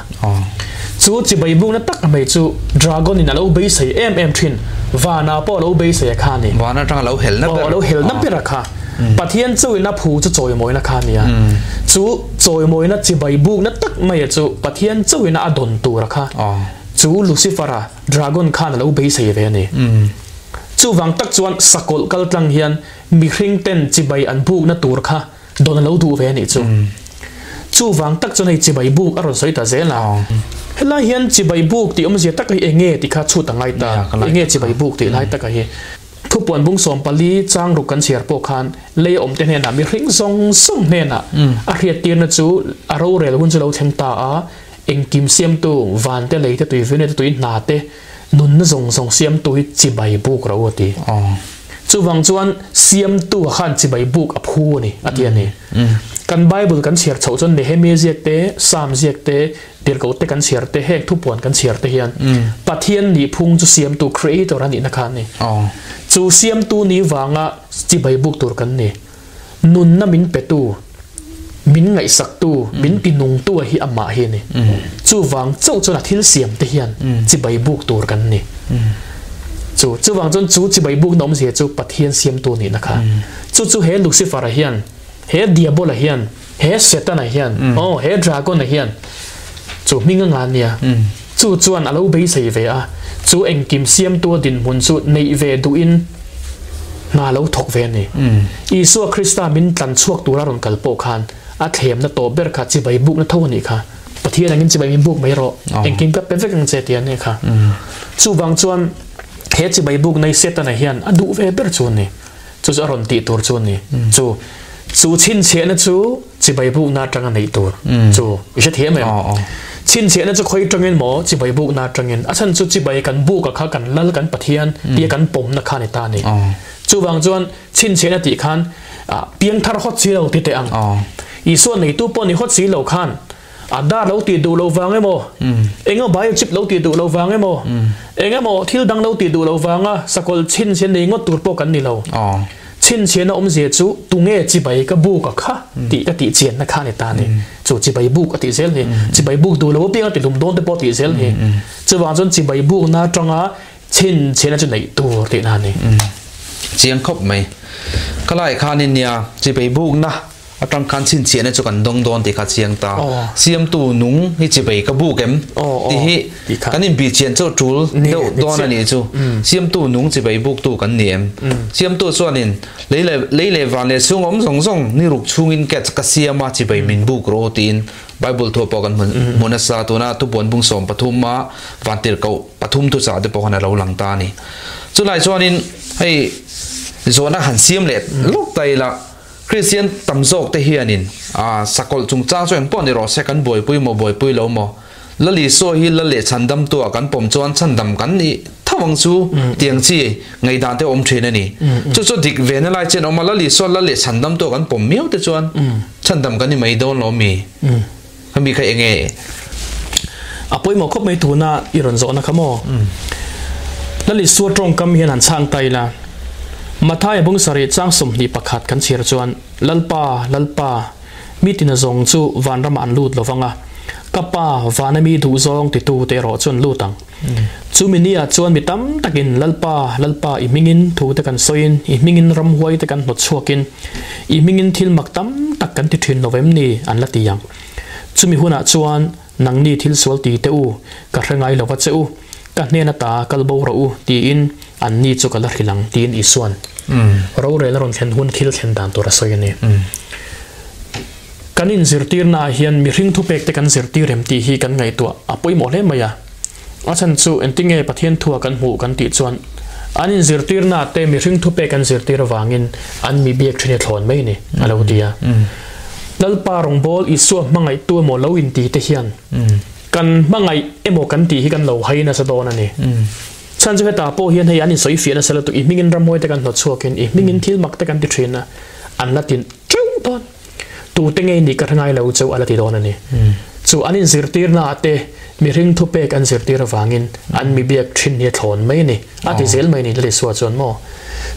Chu chibai bukna tak mai chu Dragon in a lo beisei em em thin, vanah pawh a lo beisei a kha a ni. Van atanga lo helna ber. Aw, a lo helna ber a kha. Pathian chauhin a phu chu chawimawina kha a ni a. Chu chawimawina chibai bukna tak maia chu Pathian chauhin a dawn tur a kha. Chu Lucifer-a, Dragon khan a lo beisei ve a ni. Chuvang tak chuan sakawlh kal tlang hian mihring ten chibai an bukna tur kha dawn a lo duh ve a nih chu. Chuvang tak chuan hei chibai buk a rawn sawi ta zel a. Helai hian chibai buk tih awmzia taka hi eng nge tih kha chhut a ngai ta. Eng nge chibai buk tih lai taka hi. Thupuan bung 14 chang ruk kan chhiar pawh khan lei awmte hnenah mihring zawng zawng hnenah a hriattirna chu a rorel hun chu lo thleng ta a, engkim siamtu vante leite tui vine te tui hna te Nunna zawng zawng siamtu hi chibai buk ro a ti. Chuvang chuan siamtu a khan chibai buk a phu a ni, a ti a ni. Kan Bible kan chhiar chhoh chuan Nehemia ziak te, Psalm ziak te, Tirhkoh te kan chhiar te, heng thupuan kan chhiar te hian Pathian nih phung chu siamtu, creator, a nihna kha a ni. Chu siamtu ni vanga chibai buk tur kan ni. Nunna min petu, min ngaihsaktu, min tinungtu a hi amah hi a ni. Chuvang chauh chuan a thil siam te hian chibai buk tur kan ni. Chu chuvang chuan chu chibai bukna awmzia chu Pathian siamtu nihna kha. Chu chu he Lucifer-a hian, he Diabola hian, he Setana hian, aw he Dragon-a hian chu hming a nga nia. Chu chuan a lo beisei ve a, chu engkim siamtua dinhmun chu neih ve duhin hna lo thawk ve a ni. Isua Krista min tlan chhuak tura rawn kal pawh khan a thlemna tawh ber kha chibai bukna tho a nih kha. Pathian angin chibai min buk mai rawh, engkim ka pe vek ang che ti a nih kha. Chuvang chuan he chibai bukna hi Setana hian a duh ve ber chu a ni. Chu chu a rawn tih tur chu a ni. Chu chu chhinchhiahna chu chibai bukna atanga neih tur chu i hre thiam em? Chhinchhiahna chu khawi tangin maw chibai bukna atangin a chhan chu chibai kan buka kha kan lal kan Pathian tia kan pawmna kha a ni ta a ni. Chuvang chuan chhinchhiahna tih khan piangthar hawt si lo ti teh ang. Isua neitu pawh ni hawt si lo khan A dar lo tih duh lo vang emaw, eng emaw biochip lo tih duh lo vang emaw, eng emaw thil dang lo tih duh lo vanga sakawlh chhinchhian nei ngawt tur pawh kan ni lo. Chhinchhian a awmzia chu tunge chibai ka buk a kha tih ka tih chianna kha a ni ta a ni. Chu chibai buk a tih zel hi. Chibai buk duh lo apianga ti hlum dawn te pawh a tih zel hi. Chuvang chuan chibai bukna atanga chhinchhianna chu neih tur tihna a ni. Chiang khawp mai. Ka lai khanin nia chibai bukna Atang khan chhinchhiahna chu kan dawng dawn tih kha chiang ta. Siamtu nung hi chibei ka buk em tih hi kan inbihchian chu tul deuh dawn a nih chu. Siamtu nung chibei buktu kan ni em? Siamtu chuanin lei leh lei leh van leh chhung awm zawng zawng ni ruk chhungin catch ka siam a chibei min buk rawh tiin Bible thu pawh kan hmu nasa. Tuna thupuan bung 13 a vantirhkoh pathum thuchah te pawh khan a lo lang ta a ni. Chulai chuanin hei zawhna han siam leh lawk ta ila. Kristian tam zawk te hianin sakawlh chungchang chu engpawh ni rawh se kan buaipui maw buaipui lo maw? Lal Isua hi Lal leh chhandamtu ah kan pawm chuan chhandam kan nih tho ang chu tiang chi ngaihdan te awm thin a ni. Chu chu dik ve na lai chian awm a, Lal Isua Lal leh chhandamtu ah kan pawm miau te chuan chhandam kan ni mai dawn lo mi? Khami kha enge? A pawimawh khawp mai tuna i rawn zawhna kha maw? Lal Isua tawngkam hian han chhang ta ila. Mathaia bung sarih chang 21 kan chhiar chuan, Lalpa, Lalpa, mi tina zawng chu vanramah an lut lovang a, ka Pa vana mi duhzawng titu te erawh chu an lut ang. Chumi niah chuan mi tam takin, Lalpa, Lalpa, i hmingin thu te kan sawiin, i hmingin ramhuai te kan hnawt chhuakin, i hmingin thil mak tam tak kan ti thin lo vem ni? an la ti ang. Chumi hunah chuan, Nangni thil sual ti teh u, ka hre ngai lova che u, ka hnen ata kal bo rawh u, tiin anni chu ka la hrilh ang, tiin Isua'n rorel a rawn thlen hun thil thlen dan tur a sawi a ni. Kan inzirtirnaah hian mihring thupek te kan zirtir em tih hi kan ngaihtuah a pawimawh hle mai a. A chhan chu engtinge Pathian thua kan hmuh kan tih chuan an inzirtirnaah te mihring thupek an zirtir avangin an mi biak thin i thlawn mai ni a lo ti a. Lalpa rawngbâwl Isua hmangaihtu emaw lo inti te hian kan hmangaih emaw kan tih hi kan lo hai nasa dawn a ni. Chhan chu hetah pawh hian hei an insawi fiah nasa lutuk i hmingin ramhuai te kan hnawt chhuakin i hmingin thil mak te kan ti thin a, an la ti teuh dawn. Tute ngei nih ka hre ngai lo chu a la ti dawn a ni. Chu an inzirtirnaah te mihring thupek an zirtir avangin an mi biak thin hi a thlawn mai a ni, a ti zel mai a ni Lalisua chuan maw.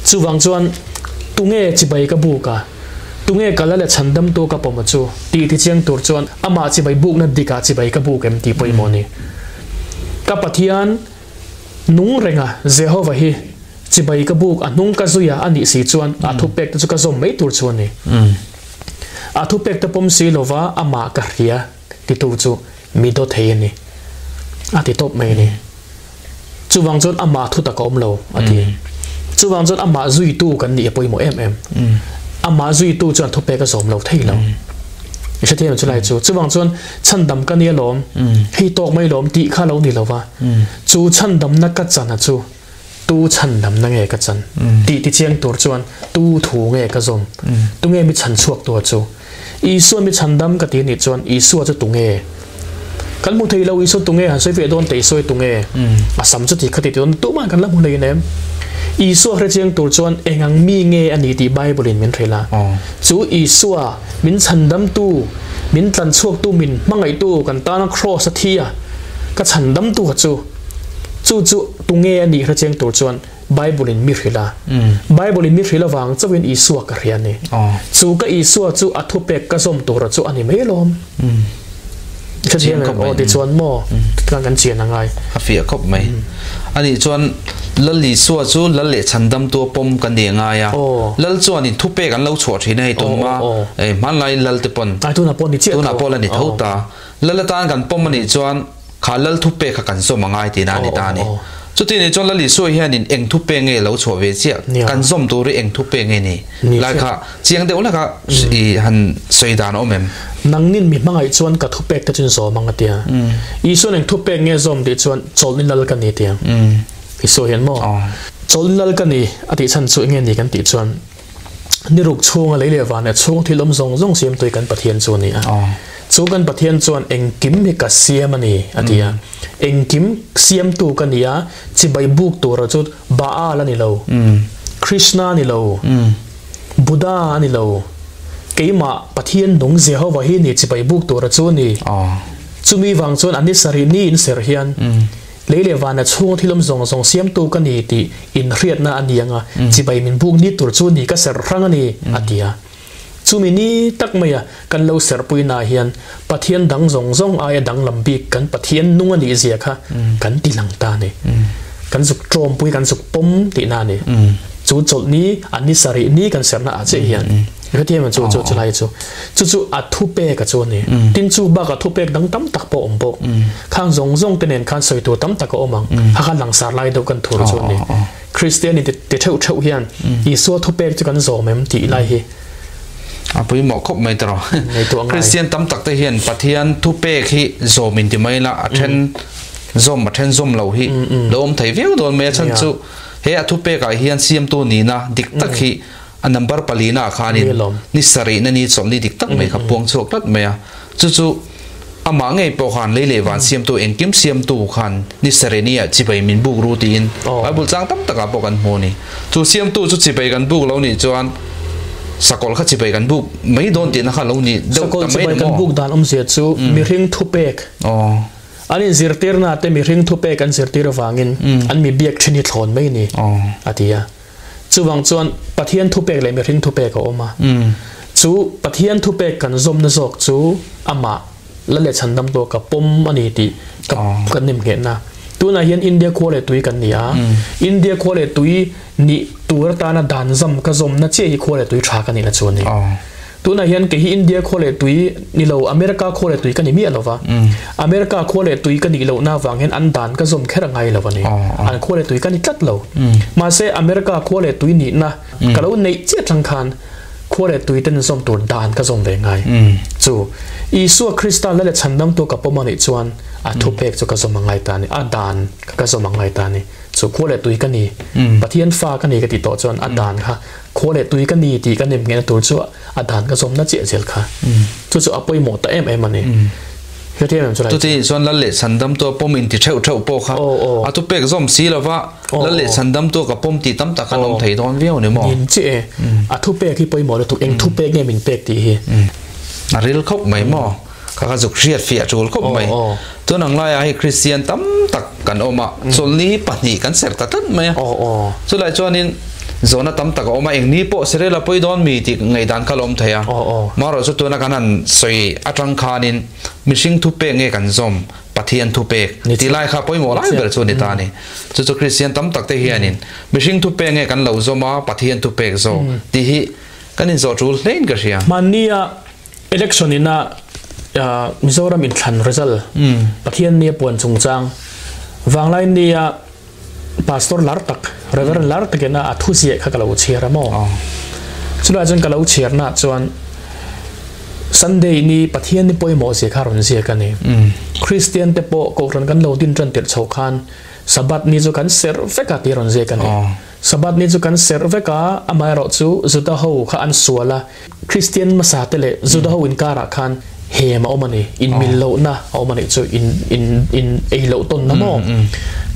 Chuvang chuan tunge chibai ka buk a, tunge ka la le chhandamtu ka pawm a chu tih tichiang tur chuan amah chibai bukna dikah chibai ka buk em tih pawimawh a ni. Ka Pathian nung renga Jehova hi Chibai ka buk a hnung ka zui a a nih si chuan a thupek te chu ka zawm mai tur chu a ni. A thupek te pawm si lova amah ka hria titu chu mi daw thei a ni. A ti tawp mai a ni. Chuvang chuan amah thu tak a awm lo a ti. Chuvang chuan amah zuitu kan nih a pawimawh em em. Amah zuitu chuan thupek a zawm lo thei lo. I hrethiam chu lai chu. Chuvang chuan chhandam ka nia lawm, hei tawk mai lawm tih kha lo ni lova. Chu chhandamna ka chan a chu Tu chhandamna nge ka chan tih tichiang tur chuan tu thu nge ka zawm? Tu nge mi chhan chhuak tu chu? Isua mi chhandam ka ti nih chuan Isua chu tu nge? Kan hmu thei lo Isua tu nge han sawi ve dawn teh Isua hi tu nge? A sam chu ti kha ti ti dawn tumah kan la hmu hlei nem. Isua hrechiang tur chuan engang mi nge a ni tih Bible in min hrilh a. Chu Isua min chhandamtu, min tlan chhuaktu, min hmangaihtu kan tana Kraws a thi a, ka chhandamtu kha chu Chu chu tunge a nih hrechiang tur chuan Bible in mi hrilh a. Bible in mi hrilh avang chauhin Isua ka hria a ni. Chu ka Isua chu a thupek ka zawm tura chu a ni mai alawm. Hrechiang em? Aw tichuan maw kan kan chian a ngai. A fiah khawp mai. Anih chuan Lal Isua chu Lal leh Chhandamtu a pawm kan ni a ngai a. Lal chuanin thupek an lo chhuah thin a hei tun hma hmanlai Lal te pawn tunah pawh la ni tho ta. Lal atan kan pawm anih chuan Kha lal thupek kha kan zawm a ngai tihna a ni ta a ni. Chuti nih chuan Lal Isua hianin eng thupek nge lo chhuah ve chiah, kan zawm tur hi eng thupek nge ni lai kha chiang deuh laka i han sawi dan a awm em? Nangnin mi hmangaih chuan ka thupek te chu zawm ang a tia. Isua'n eng thupek nge zawm tih chuan chawlhni lal ka ni tia. Isua hian maw chawlhni lal ka ni a tih chhan chu enge ni kan tih chuan Ni ruk chhunga lei leh van leh chhung thil awm zawng zawng siamtui kan Pathian chu a ni a. Chu kan Pathian chuan engkim hi ka siam a ni, a ti a. Engkim siamtu ka ni a, chibai buk tura chu Baal a ni lo, Krishna a ni lo, Buddha a ni lo, keimah Pathian nung Jehovah hi ni chibai buk tura chu a ni. Chumi vang chuan a ni sarih ni in ser hian Lei leh vana chhunga thil awm zawng zawng siamtu ka ni tih inhriatna a ni ang a, chibai min buk ni tur chu ni ka serh hrang a ni, a ti a. Chumi ni tak maia kan lo serhpuinaah hian Pathian dang zawng zawng aia danglam bik kan Pathian nung a nih zia kha kan ti lang ta a ni. Kan zuk tawmpui, kan zuk pawm tihna a ni. Chu chawlh ni, a ni sarih ni kan serhna ah chiah hian hetiang chu chu chulai chu chu chu a thupek a chu a ni. Tin chu bakah thupek dang tam tak pawh a awm bawk. Khang zawng zawng te nen khan sawi tur tam tak a awm ang. Kha khan langsar lai deuh kan thur chu a ni. Kristian in ti theuh theuh hian Isua thupek chu kan zawm em tih lai hi. A pawimawh khawp mai tawh. Kristian tam tak te hian Pathian thupek hi zawm in ti mai la a then zawm a then zawm lo hi lo awm thei viau dawn mai a chhan chu He a thupekah hian siamtu nihna dik tak hi a number palinaah khanin ni sarihna ni chawlhni dik tak mai kha puang chhuak tlat mai a. Chu chu amah ngei pawh khan lei leh van siamtu engkim siamtu khan ni sarih ni ah chibai min buk ru tiin Bible chang tam takah pawh kan hmu a ni. Chu siamtu chu chibai kan buk lo nih chuan sakawlh kha chibai kan buk mai dawn tihna kha lo ni deuh ta mai ni maw? Sakawlh chibai kan buk dan awmzia chu mihring thupek. An inzirtirna te mihring thupek an zirtir avangin an mi biak thin hi thlawn mai ni, a ti a. Chuvang chuan Pathian thupek leh mihring thupek a awm a. Chu Pathian thupek kan zawmna zawk chu amah la leh chhandam tawh ka pawm a ni tih ka kan nemnghetna. Tunah hian India khua leh tui kan ni a, India khua leh tui nih tur atana dan zam ka zawmna chiah hi khua leh tui tha ka nihna chu a ni. Tunah hian kei hi India khua leh tui ni lo, America khua leh tui ka ni miah lo va. America khua leh tui ka nih lohna avang hian an dan ka zawm kher a ngai lo a ni. An khua leh tui ka ni tlat lo. Mahse America khua leh tui nihna ka lo neih chiah tang khan khua leh tui ten zawm tur dan ka zawm ve ngai. Chu Isua Krista la leh chhandamtu ka pawm a nih chuan a thupek chu ka zawm a ngai ta a ni, a dan ka zawm a ngai ta a ni. Chu khua leh tui ka ni, Pathian fa ka ni ka tih tawh chuan a dan kha Khua leh tui ka ni tih ka nem nghehna tur chu a dan ka zawmna chiah zel kha. Chu chu a pawimawh ta em em a ni. Hrethiam em chulai? Chuti chuan lal leh chhandamtu a pawm inti theuh theuh pawh kha a thupek zawm si lova lal leh chhandamtu ka pawm tih tam tak an awm thei dawn viau ni maw? Nin chiah e. A thupek hi pawimawh lutuk eng thupek nge min pek tih hi. A ril khawp mai maw? Kha kha zuk hriat fiah tul khawp mai. Tun ang laiah hei Kristian tam tak kan awm a, chawlhni pahnih kan serh ta tlat mai a. Chulai chuanin zawhna tam tak a awm a, eng ni pawh serel a pawi dawn mi tih ngaihdan kha la awm thei a. Marawh chu tuna kan han sawi atang khanin mihring thupek nge kan zawm, Pathian thupek tih lai kha pawimawh lai ber chu a ni ta a ni. Chu chu Kristian tam tak te hianin mihring thupek nge kan lo zawm a, Pathian thupek zawk tih hi kan inzawh tul hlein ka hria. Hmannia Election ina Mizoram inthlan result Pathian nia puan chungchang vanglai nia Pastor lar tak Reverend lar takin a thu ziah kha ka lo chhiar a maw? Chulai chuan ka lo chhiar na chuan Sunday ni Pathian ni pawimawh zia kha rawn ziak a ni. Christian te pawh Kohhran kan lo din tan tirh chho khan Sabbath ni chu kan serh vek a tih rawn ziak a ni. Sabbath ni chu kan serh vek a, amaherawhchu Juda ho kha an sual a, Kristian hmasa te leh Juda ho inkarah khan hem a awm a ni, inmil lohna a awm a nih chu, in in in ei loh tawnna maw?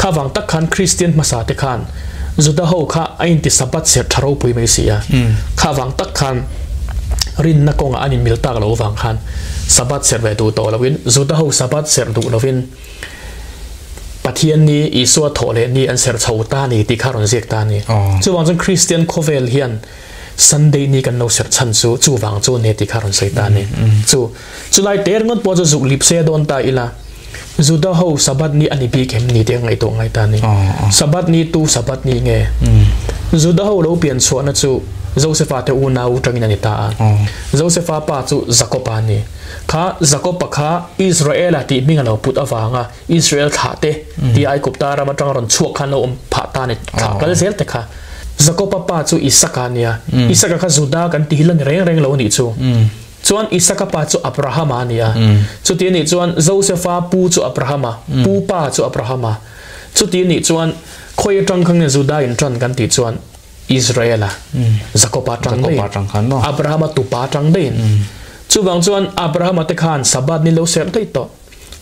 Kha vang tak khan Kristian hmasa te khan Juda ho kha a inti Sabbath serh tha ropui mai si a, kha vang tak khan rinna kawngah an inmil tak loh vang khan Sabbath serh ve duh tawh loin Juda ho Sabbath serh duh loin Pathian ni Isua thawh leh ni an serh chho ta ni tih kha a rawn ziak ta a ni. Chuvang chuan Kristian khawvel hian Sunday ni kan lo serh chhan chu chuvang chu a ni tih kha a rawn sawi ta a ni. Chu chulai te ringawt pawh chu zuk lip se dawn ta ila Juda ho Sabbath ni a ni bik em ni tih ka ngaihtuah ngai ta a ni. Sabbath ni tu Sabbath ni nge? Juda ho lo pian chhuahna chu Josefa te unau tangin a ni ta a. Josefa pa chu Jakoba a ni. Kha Jakoba kha Israela tih hming a lo put avanga Israel thlah te tih Aigupta ram atanga rawn chhuak khan lo awm phah ta a ni, thlah kal zel te kha. Jakoba pa chu Isaka a nia, Isaka kha Juda kan ti hi la ni reng reng lo a nih chu. Chuan Isaka pa chu Abrahama a ni a, chuti a nih chuan Josefa pu chu Abrahama, pu pa chu Abrahama. Chuti a nih chuan khawi atang kha nge Juda in tan kan tih chuan Israela, Jakoba atang daih, Abrahama tupa atang daih. Chuvang chuan Abrahama te khan Sabbath ni lo serh daih tawh.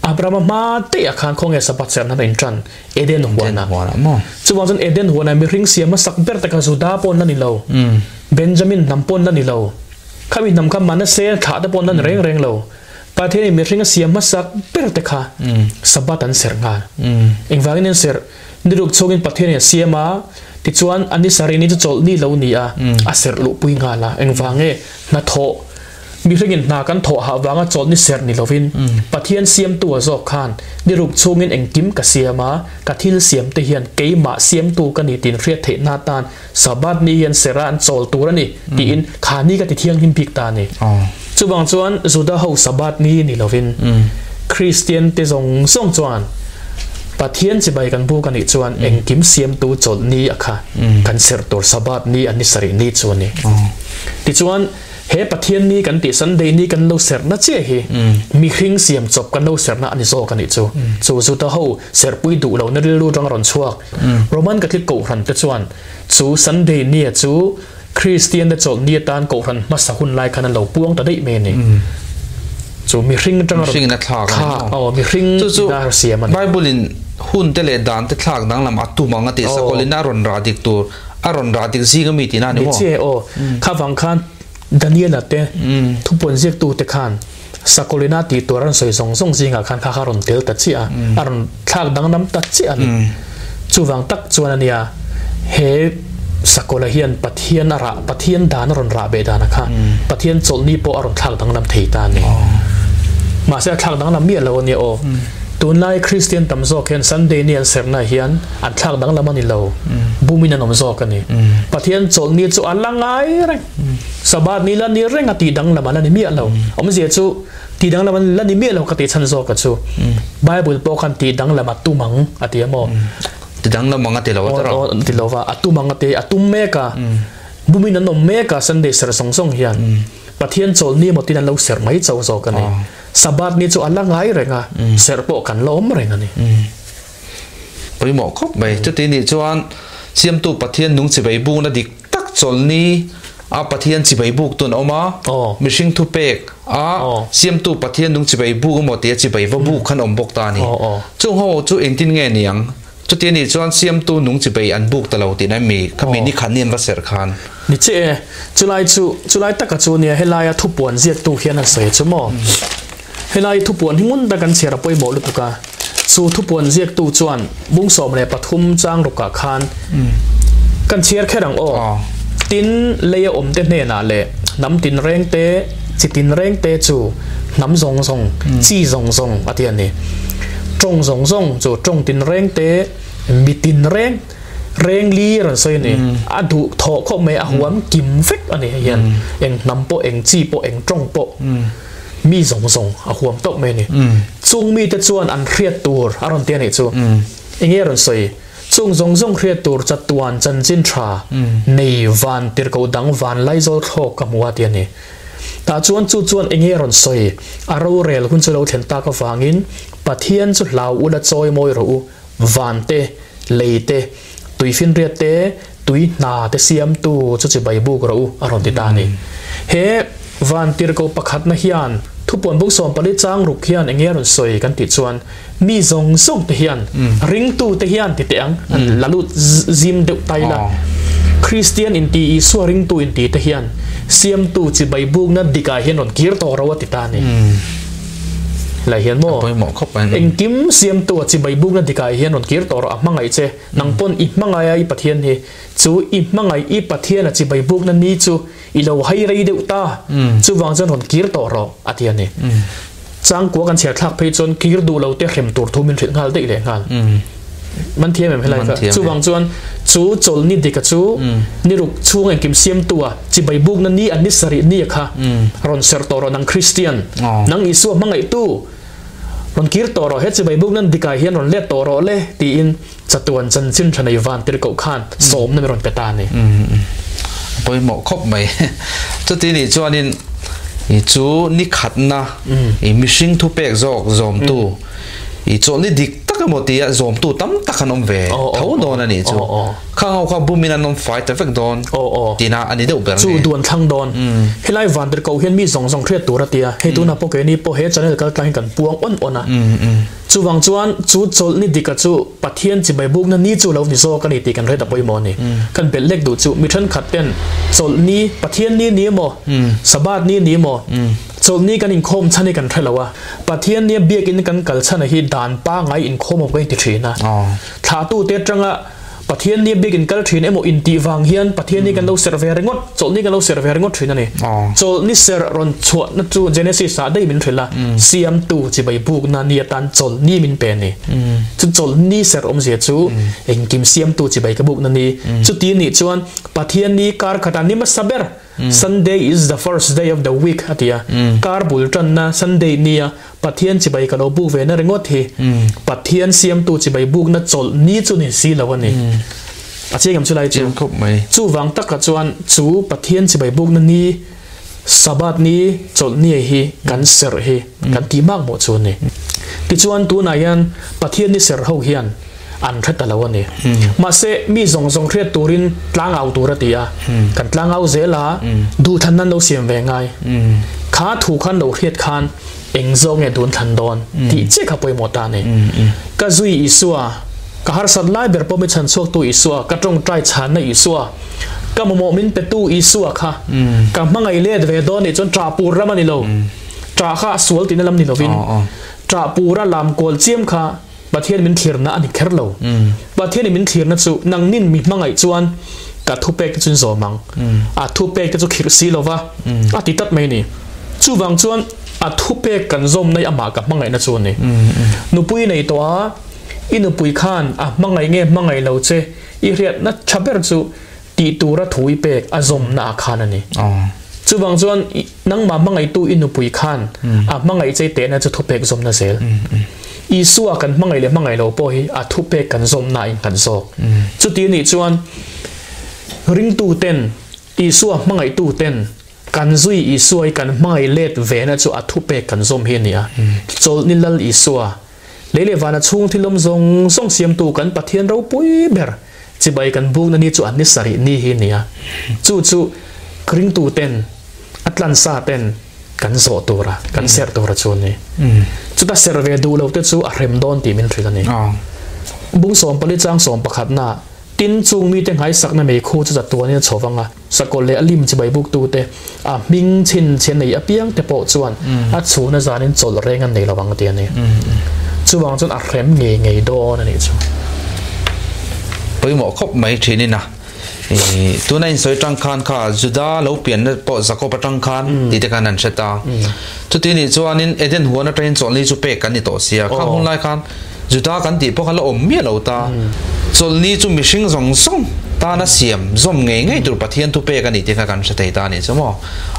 Abrahama hma daih ah khan khawnge Sabbath serh nan a intan Eden huanah. Chuvang chuan Eden huanah mihring siam hmasak ber te kha Juda pawn la ni lo, Benjamin hnam pawn la ni lo, khami hnam kha Manasseh thlah te pawn la ni reng reng lo. Pathianin mihring a siam hmasak ber te kha Sabbath an serh nghal. Engvangin an serh? Ni ruk chhungin Pathianin a siam a, tichuan a ni sarih ni chu chawlh ni lo ni a, a serh luhpui nghal a. Engvang nge? Hnathawh, mihringin hna kan thawh hah vanga chawlh ni serh ni lovin, Pathian siamtu a zawk khan ni ruk chhungin engkim ka siam a, ka thil siamte hian keimah siamtu ka ni tiin hriat theihna atan Sabbath ni hian serh a an chawl tur a ni tiin kha ni ka ti thianghlim bik ta a ni. Chuvang chuan Juda ho Sabbath ni ni lovin Kristian te zawng zawng chuan Pathian chibai kan buk a nih chuan engkim siamtu chawlh ni a kha kan serh tur Sabbath ni an ni sarih ni chu a ni. Tichuan he Pathian ni kan tih Sunday ni kan lo serhna chiah hi mihring siam chawp kan lo serhna a ni zawk a nih chu. Chu Juda ho serhpui duh lohna rilru tang a rawn chhuak. Roman Catholic Kohhran te chuan chu Sunday nia chu Kristian te chawlh ni atan Kohhran hmasa hun lai khan an lo puang ta daih mai a ni. Chu mihring atanga rawn Mihringin a thlak a ni maw? Aw, mihring Chu chu ina a siam a ni. Bible in hun te leh dan te thlak danglam a tum ang a tih sakawlin a rawn rah dik tur, a rawn rah dik zing ami tihna a ni maw? Ni chiah e aw. Kha vang khan Daniela te thupuan ziaktu te khan Sakawlina tih tur an sawi zawng zawng zingah khan kha kha a rawn tel ta chiah a, a rawn thlak danglam ta chiah a ni. Chuvang tak chuan a nia, he Sakawlh hian Pathian a rah, Pathian dan a rawn rah beh dan a kha, Pathian chawlhni pawh a rawn thlak danglam thei ta a ni. Mahse a thlak danglam miah lo a nia aw. Tunlai Kristian tam zawk hian Sunday ni an serhna hian an thlak danglam a ni lo, bumin an awm zawk a ni. Pathian chawlhni chu a la ngai reng, Sabbath ni la ni reng a tih danglam a la ni miah lo. Awmzia chu tih danglam a la ni miah lo ka tih chhan zawk a chu. Bible pawh khan tih danglam a tum ang a ti a maw? Ti danglam ang a ti lo a tawrh a. Ti lo va, a tum ang a ti, a tum mek a. Bumin an awm mek a Sunday serh zawng zawng hian. Pathian chawlhni emaw tin an lo serh mai chauh zawk a ni. Sabbath ni chu a la ngai reng a, serh pawh kan la awm reng a ni. Pawimawh khawp mai. Chuti nih chuan Siamtu Pathian nung chibai bukna dik tak chawlhni a Pathian chibai buk tun a awm a, mihring thupek a Siamtu Pathian nung chibai buk emaw tia chibai va buk khan awm bawk ta a ni. Chung ho chu engtin nge niang? Chuti anih chuan Siamtu nung chibai an buk ta lo tihna mi kha mi nikhat ni an va serh khan. Ni che e, chulai chu, chulai taka chu nia helaia thupuan ziaktu hian a sawi chu maw? Helai thupuan hi ngun tak an chhiar a pawimawh lutuk a, chu thupuan ziaktu chuan bung 13 chang rukah khan kan chhiar kher ang aw. Tin, leia awmte hnenah leh hnam tinreng te, chi tinreng te chu hnam zawng zawng, chi zawng zawng a ti a ni. Tawng zawng zawng chu tawng tinreng te, mi tinreng, reng li rawn sawi a ni. A duh thawh khawp mai, a huam kim vek a ni hei hian. Eng hnam pawh, eng chi pawh, eng tawng pawh. Mi zawng zawng a huam tawp mai a ni. Chung mite chuan an hriat tur a rawn ti a nih chu. Enge a rawn sawi? Chung zawng zawng hriat tur chatuan chanchin tha nei van tirhkoh dang van laizawl thlawk ka hmu a ti a ni. Tah chuan chu chuan enge a rawn sawi? A rorel hun chu lo thlen tak avangin Pathian chu hlau ula chawi mawi rawh u, van te, lei te, tuifinriat te, tui hna te siamtu chu chibai buk rawh u a rawn ti ta a ni. He van tirhkoh pakhatna hian thupuan buk 14 chang ruk hian enge a rawn sawi kan tih chuan mi zawng zawng te hian ringtu te hian ti teh ang an la lut zim deuh tai la. Kristian inti Isua ringtu inti te hian siamtu chibai bukna dikah hian rawn kir tawh ro a ti ta a ni. Lai hian maw? Pawimawh khawp mai. Engkim siamtu a chibai bukna dikah hian rawn kir tawh rawh a hmangaih che. Nang pawn i hmangaih a i Pathian hi. Chu i hmangaih i Pathian a chibai bukna ni chu i lo hai rei deuh ta. Chuvang chuan rawn kir tawh rawh a ti a ni. Changkua kan chhiar thlak phei chuan kir duh lo te hrem tur thu min hrilh nghal daih leh nghal. Man thiam em helai kha. Chuvang chuan chu chawlhni dika chu niruk chhung engkim siamtu a chibai bukna ni an ni sarih ni a kha rawn serh tawh rawh nang Kristian, nang Isua hmangaihtu rawn kir tawh rawh he chibai bukna dikah hian rawn let tawh rawh le tiin chatuan chanchin tha nei van tirhkoh khan sawmna mi rawn pe ta a ni. A pawimawh khawp mai. Chuti nih chuanin chu nikhatna i mihring thupek zawk zawmtu i chawlhni dik tak emaw tia zawmtu tam tak an awm ve tho dawn a nih chu. Khang ho kha bumin an awm fai ta vek dawn tihna a ni deuh ber nge. Chu duan thlang dawn. Helai Vantirhkoh hian mi zawng zawng hriat tur a ti a, hei tunah pawh keini pawh he channel kal tlang hi kan puang awn awn a. Chuvang chuan chu chawlhni dika chu Pathian chibai bukna ni chu lo ni zawk a ni tih kan hriat a pawimawh a ni. Kan belh lek duh chu mi thenkhat ten chawlhni Pathian ni ni emaw, Sabbath ni ni emaw, Chawlhni kan inkhawm chhan hi kan hre lo a, Pathian nia biakin kan kal chhan hi dan pangai inkhawm awm ka inti thin a. Thlahtute atanga Pathian nia biakin kal thin emaw intih vang hian Pathian hi kan lo serh ve ringawt, chawlhni kan lo serh ve ringawt thin a ni. Chawlhni serh rawn chhuahna chu Genesis ah daih min hrilh a, Siamtu chibai bukna ni atan chawlhni min pe a ni. Chu chawlhni serh awmzia chu engkim siamtu chibai ka bukna ni. Chuti nih chuan Pathian ni kar khatah ni hmasa ber Sunday is the first day of the week a ti a, kar bul tanna Sunday nia Pathian chibai ka lo buk ve na ringawt hi Pathian siamtu chibai bukna chawlh ni chu ni si lo a ni. A chiang em chu lai chu? Chuvang takah chuan chu Pathian chibai bukna ni, Sabbath ni, chawlh ni hi kan serh hi kan tih mak mawh chu a ni. Tichuan tunah hian Pathian ni serh ho hian an hre ta lo a ni. Mahse, mi zawng zawng hriat turin tlangau tur a ti a, kan tlangau zel a, duhthlanna an lo siam ve ngai. Kha thu khan lo hriat khan eng zawk nge dun thlan dawn tih chiah kha pawimawh ta a ni. Ka zui Isua, ka harsat lai ber pawh mi chhan chhuaktu Isua, ka tawngtai chhanna Isua, ka mamawh min petu Isua kha ka hmangaih let ve dawn nih chuan ṭah pur lam a ni lo. Ṭah kha a sual tihna lam ni lovin, ṭah pura lam kual chiam kha Pathian min thlirna a ni kher lo. Pathianin min thlirna chu nangnin mi hmangaih chuan Ka thupek te chu in zawm ang. A thupek te chu khirh si lova a ti tlat mai a ni. Chuvang chuan a thupek kan zawm na hi amah ka hmangaihna chu a ni. Nupui nei tawh a, i nupui khan a hmangaih nge hmangaih lo che i hriatna tha ber chu tih tura thu i pek a zawmna ah khan a ni. Chuvang chuan nangmah hmangaihtu i nupui khan a hmangaih che i tehna chu thupek zawmna zel. Isua kan hmangaih leh hmangaih lo pawh hi a thupek kan zawmna a innghat zawk. Chuti anih chuan ringtuten, Isua hmangaihtuten kan zui Isua hi kan hmangaih let vena chu a thupek kan zawm hi a ni a. Chawlhni Lal Isua, lei leh vana chhung thilawm zawng zawng siamtu kan Pathian ropui ber chibai kan bukna ni chu a ni sarih ni hi a ni a. Chu chu ringtuten, a tlansa ten, kan zawh tura, kan serh tura chu a ni. Chuta serh ve duh lo te chu a hrem dawn tih min hrilh a ni. Bung 14 chang 11 na tin chung mite nghaisakna meikhu chu zatuanin a chho vang a, sakawlh leh a lim chibai buktute a hming chhin chhe nei apiang te pawh chuan a chhuna zanin chawlh reng an nei lo ang ti a ni. Chuvang chuan a hrem ngei ngei dawn a nih chu. Pawimawh khawp mai thinin a. Tuna insawi atang khan kha Juda lo pianna pawh Jakob atang khan tih te khan an hre ta. Chuti nih chuanin Eden huan atangin chawlhni chu pek kan ni tawh sia. Khang hun lai khan Juda kan tih pawh kha la awm miah lo ta. Chawlhni chu mihring zawng zawng tana siam zawm ngei ngei tur Pathian thu pek a ni tih kha kan hre thei ta a nih chu maw.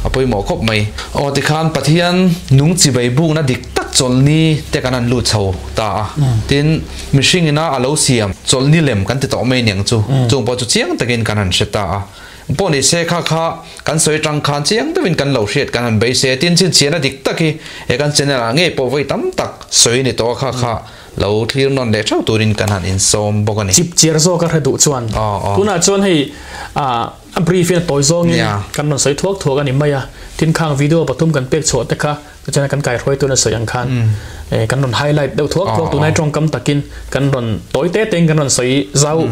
A pawimawh khawp mai. Aw tikhan Pathian nung chibai bukna dik tak chawlhni te kan han lut chho ta a. Tin. Mihring ina a lo siam chawlhni lem kan ti tawh mai aniang chu, chung pawh chu chiang takin kan han hre ta a. Pawh ni se kha kha kan sawi atang khan chiang deuhin kan lo hriat kan han bei se, tin chhinchhiahna dik tak hi he kan channel ah ngei pawh vawi tam tak sawi ni tawh a kha kha lo thlir nawn leh theuh turin kan han insawm bawk a ni. Chip chiar zawk a hre duh chuan tunah chuan hei a brief in a tawi zawngin kan rawn sawi thuak thuak a ni mai a, tin khang video pathum kan pek chhuah te kha Tichuan kan kaihruaitu na sawi ang khan kan rawn highlight deuh thuak thuak tunai tawngkam takin kan rawn tawi te tein kan rawn sawi zau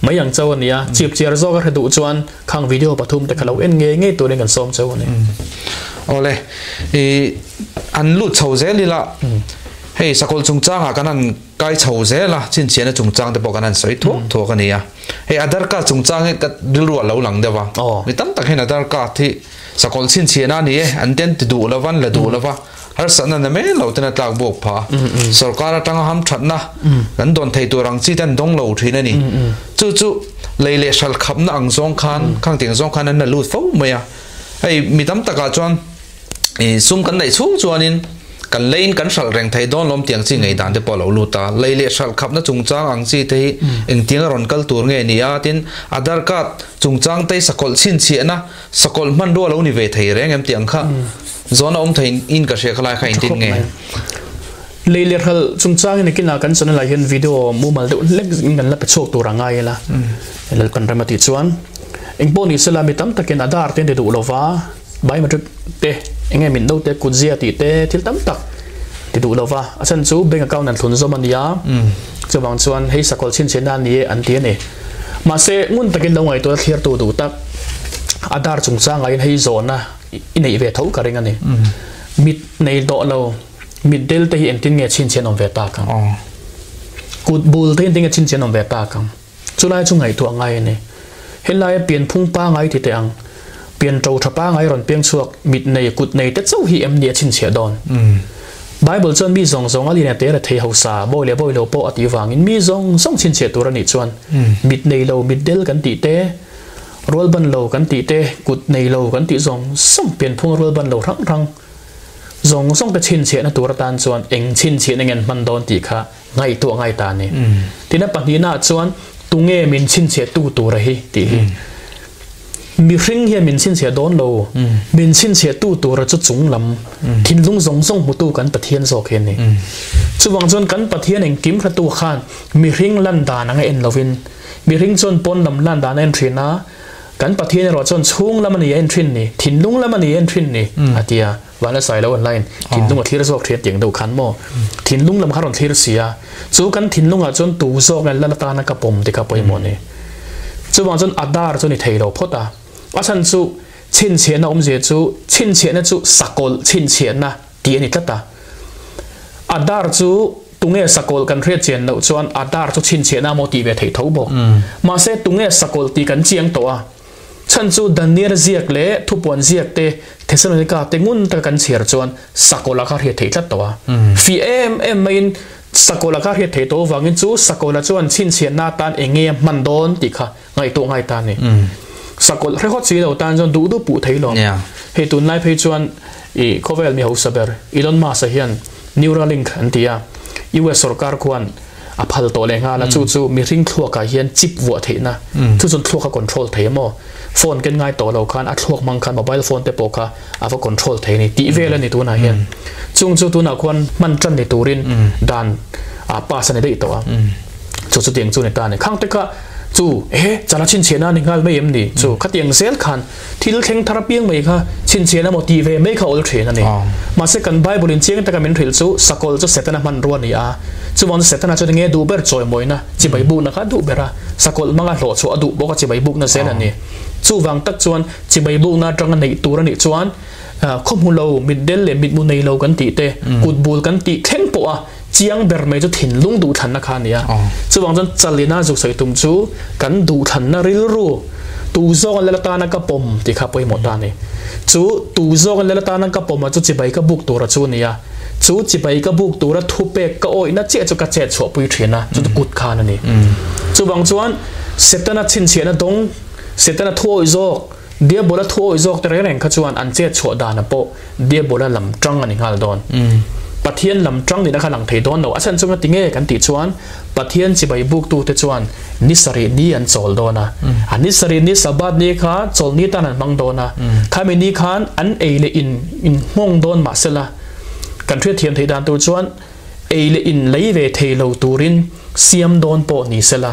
mai ang chauh a ni a, chip chiar zawk a hre duh chuan khang video pathum te kha lo en ngei ngei turin kan sawm chauh a ni. Awle, i an lut chho zel ila hei sakawlh chungchangah kan han kai chho zel a, chhinchhiahna chungchang te pawh kan han sawi thuak thuak a ni a. Hei Aadhaar card chungchang hi ka rilru a lo lang deuh a, mi tam tak hian Aadhaar card hi Sakawlh chhinchhiahna a ni e, an ten ti duh lova, an la duh lova, harsatna na mai lo ten a tlak buak phah a. Sorkar atanga hamthatna kan dawn thei tur ang chi te an dawng lo thin a ni. Chu chu lei leh hral khapna ang zawng khan, khang tiang zawng khan an la lut fo mai a. Hei mi tam takah chuan sum kan neih chhung chuanin kan leiin kan hralh reng thei dawn lawm tiang chi ngei dan te pawh a lo lut a. Lei leh hralh khapna chungchang ang chi te hi engtiang a rawn kal tur nge ni a, tin Aadhaar card chungchang te hi sakawlh chhinchhiahna Sakawlh hmanrua lo ni ve thei reng em tih ang kha zawn a awm thei in ka hria khalai kha intin nge? Lei leh hralh chungchangin nakinah kan channel ah hian video mumal deuh hlek in kan la pe chhuak tur a ngai ila Lalpan rem a tih chuan engpawh ni sela mi tam takin Aadhaar te an ti duh lova biometric te eng nge mit no te kutzia tih te thil tam tak ti duh lova a chhan chu bank account an thlun zawm a nia chuvang chuan hei sakawlh chhinchhiahna a ni e an ti a ni. Mahse, ngun takin lo ngaihtuah thliartu duh tak Aadhaar chungchangah hian hei zawhna i neih ve tho ka ring a ni. Mit nei tawh lo, mit del te hi engtin nge chhinchhiah an awm ve tak ang? Kut bul te hi engtin nge chhinchhiah an awm ve tak ang? Chulai chu ngaihtuah ngai a ni. Helaia pianphung pangai ti teh ang, pian ṭo ṭha pangai rawn piang chhuak mit nei, kut nei te chauh hi em ni a chhinchhiah dawn? Bible chuan mi zawng zawng a lian a te rethei hausa, bawi leh bawi lo pawh a tih vangin mi zawng zawng chhinchhiah tur a nih chuan mit nei lo, mit del kan tih te, rual ban lo kan tih te, kut nei lo kan tih zawng zawng pianphunga rual ban lo hrang hrang zawng zawng te chhinchhiahna tur atan chuan eng chhinchhiahna nge an hman dawn tih kha ngaihtuah ngai ta a ni. Tina pahnihnaah chuan tunge min chhinchhiah tu tura hi tih hi. Mihring hian min chhinchhiah dawn lo, min chhinchhiah tu tura chu chung lam, thinlung zawng zawng hmutu kan Pathian zawk hi a ni. Chuvang chuan kan Pathian engkim hratu khan mihring lan dan anga en lovin, mihring chuan pawn lam lan dan a en thin a, kan Pathian erawh chuan chhung lam a ni a en thin ni, thinlung lam a ni a en thin ni, a ti a. Van a sai lo online thinlung a thlir zawk thin tiang deuh khan maw thinlung lam kha rawn thlir si a chu kan thinlungah chuan tu zawk nge lal atana ka pawm te kha pawimawh ni chuvang chuan Aadhaar chu ni thei lo phawt a a chhan chu chhinchhiahna awmzia chu chhinchhiahna chu sakawlh chhinchhiahna tih a ni tlat a Aadhaar chu. Tunge sakawlh kan hriat chian loh chuan Aadhaar chu chhinchhiahna maw tih ve theih tho bawk. Mahse tunge sakawlh tih kan chiang tawh a. Chhan chu Daniel ziak leh thupuan ziak te Thessalonica te ngun taka kan chhiar chuan sakawlh a kha hriat theih tlat tawh a. Fih em em maiin sakawlh a kha hriat theih tawh avangin chu sakawlh a chuan chhinchhiahna atan eng nge a hman dawn tih kha ngaihtuah ngai ta a ni. Sakawlh hrehawt si lo tan chuan duh duh puh thei lo. Hei tunlai phei chuan i khawvel mi hausa ber Elon Musk-a hian Neuralink an ti a, US sorkar khuan a phal tawh leh nghal a, chu chu mihring thluakah hian chip vuah theihna, chu chuan thluak a control thei a maw? Phone ken ngai tawh lo khan a thluak hmang khan mobile phone te pawh kha a va control thei a ni tih vel a ni tunah hian. Chung chu tunah khuan hman tan ni turin dan a pass a ni daih tawh a, chu chutiang chu ni ta a ni. Khang te kha chu e chala chhinchhiahna a ni nghal mai em ni? Chu khatiang zel khan Thil thleng thar apiang mai kha chhinchhian emaw tih ve mai kha awl thin a ni. Mahse kan Bible in chiang taka min hrilh chu sakawlh chu Setana hmanrua a ni a. Chuvang chu Setana chuan enge duh ber chawimawina chibai bukna kha a duh ber a, sakawlh hmanga hlawh chhuah a duh bawk a chibai bukna zel a ni. Chuvang tak chuan chibai bukna atanga neih tur a nih chuan khaw hmu lo, mitdel leh mitmu nei lo kan tih te, kut bul kan tih thleng pawh a chiang ber mai chu thinlung duhthlanna kha a ni a. Chuvang chuan chalina zuk sawi tum chu kan duhthlanna rilru tu zawng a lel atana ka pawm tih kha pawimawh ta a ni. Chu tu zawng a lel atana ka pawm a chu chibai ka buk tura chu a ni a. Chu chibai ka buk tura thupek ka awihna chiah chu ka chet chhuahpui thin a, chu chu kut khan a ni. Chuvang chuan Setana chhinchhiahna dawng, Setana thuawih zawk, Diabola thuawih zawk te reng reng kha chuan an chet chhuah dana pawh Diabola lam tang a ni nghal dawn. Pathian lam tang nihna kha lang thei dawn lo. A chhan chu ngati nge kan tih chuan Pathian chibai buktute chuan ni sarih ni an chawl dawn a. A ni sarih ni Sabbath ni kha chawlhni tan an hmang dawn a. Khami ni khan an ei leh in in nghawng dawn mahsela kan hriatthiam theih dan tur chuan ei leh in lei ve thei lo turin siam dawn pawh ni sela.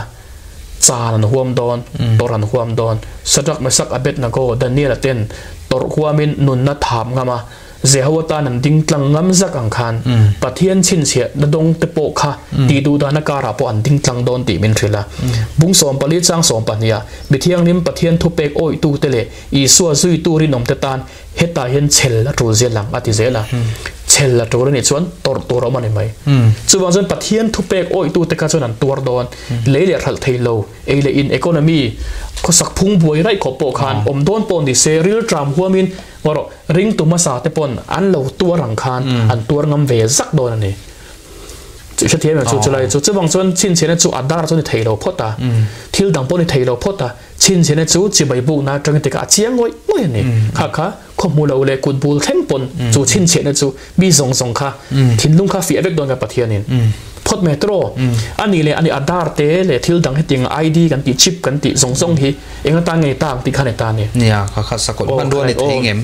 Caan an huam dawn, tawrh an huam dawn. Shadrach, Meshach, Abednego, Daniel-a ten tawrh huamin nunna thap ngam a, Jehovah tan an ding tlang ngam zak ang khan Pathian chhinchhiah na dawng te pawh kha tih duh dana karah pawh an ding tlang dawn tih min hrilh a. Bung 14 chang 12 ah Mi Thianghlim Pathian thupek awihtute leh Isua zuitu rinawmte tan Hetah hian chhel a tul zel ang a ti zel a. Chhel a tul a nih chuan tawrh tur a awm a ni mai. Chuvang chuan Pathian thupek awihtute kha chuan an tuar dawn. Lei leh hralh thei lo, ei leh in economy, khawsak phung buai raih khawp pawh khan awm dawn pawh ni se, rilṭam huamin erawh ringtu hmasa te pawn an lo tuar ang khan an tuar ngam ve zak dawn a ni. Chu hre thiam em chu chulai chu. Chuvang chuan chhinchhiahna chu a dar chu ni thei lo phawt a, thil dang pawh ni thei lo phawt a. Chhinchhiahna chu chibai bukna atangin tikah a chiang ngawih ngawih a ni. Kha kha khaw hmu lo leh kut bul thleng pawn chu chhinchhiahna chu mi zawng zawng kha thinlung kha fiah vek dawn ka Pathianin phawt mai tawh. A nih leh a nih Aadhaar te leh thil dang hetiang ID kan tih chip kan tih zawng zawng hi eng atan nge ta ang tih kha ni ta a ni. Nia, kha kha sakawlh hmanrua ni thei ngem?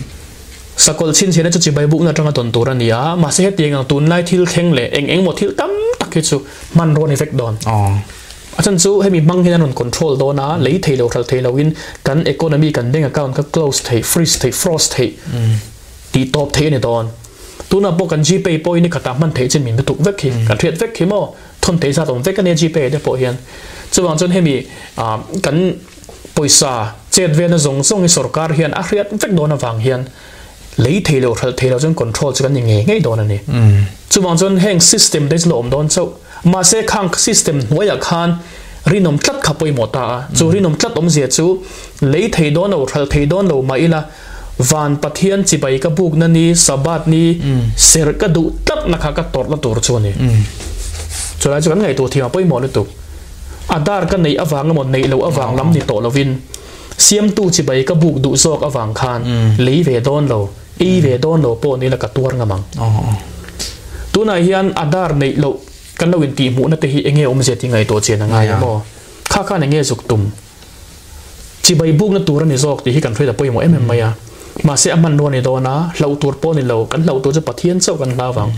Sakawlh chhinchhiahna chu chibai bukna atanga tawn tur a ni a, mahse hetiang ang tunlai thil thleng leh eng engmaw thil tam tak hi chu hmanrua ni vek dawn. A chan chu hemi hmang hian an rawn control dawn a, lei thei lo hral thei loin kan economy kan bank account kha close theih, freeze theih, froze theih tih tawp theih a ni dawn. Tunah pawh kan Gpay pawhin i khatah hman theih chin min lutuk vek hi, kan hriat vek hi maw, thawn theih zat awm vek a nia Gpay te pawh hian. Chuvang chuan hemi kan pawisa chet velna zawng zawng hi sorkar hian a hriat vek dawn avang hian lei thei lo hralh thei lo chuan control chu kan ni ngei ngei dawn a ni. Chuvang chuan heng system te chu la awm dawn chauh. Mahse khang system hnuaiah khan rinawm tlat kha pawimawh ta a. Chu rinawm tlat awmzia chu lei thei dawn lo hralh thei dawn lo mah ila van Pathian chibai ka bukna ni Sabbath ni serh ka duh tlatna kha ka tawrhna tur chu a ni. Chulai chu kan ngaihtuah thiam a pawimawh lutuk. A dar ka neih avang emaw neih loh avang lam ni tawh lovin Siamtu chibai ka buk duh zawk avang khan lei ve dawn lo, ei ve dawn lo pawh nila ka tuar ngam ang. Tunah hian Aadhaar neih loh kan lo intihhmuhna te hi enge awmzia tih ngaihtuah chian a ngai em aw? Kha khan enge zuk tum? Chibai bukna tur a ni zawk tih hi kan hriat a pawimawh em em mai a. Mahse a hmanrua a ni dawn a, hlauh tur pawh a ni lo, kan hlauh tur chu Pathian chauh kan hlau vang.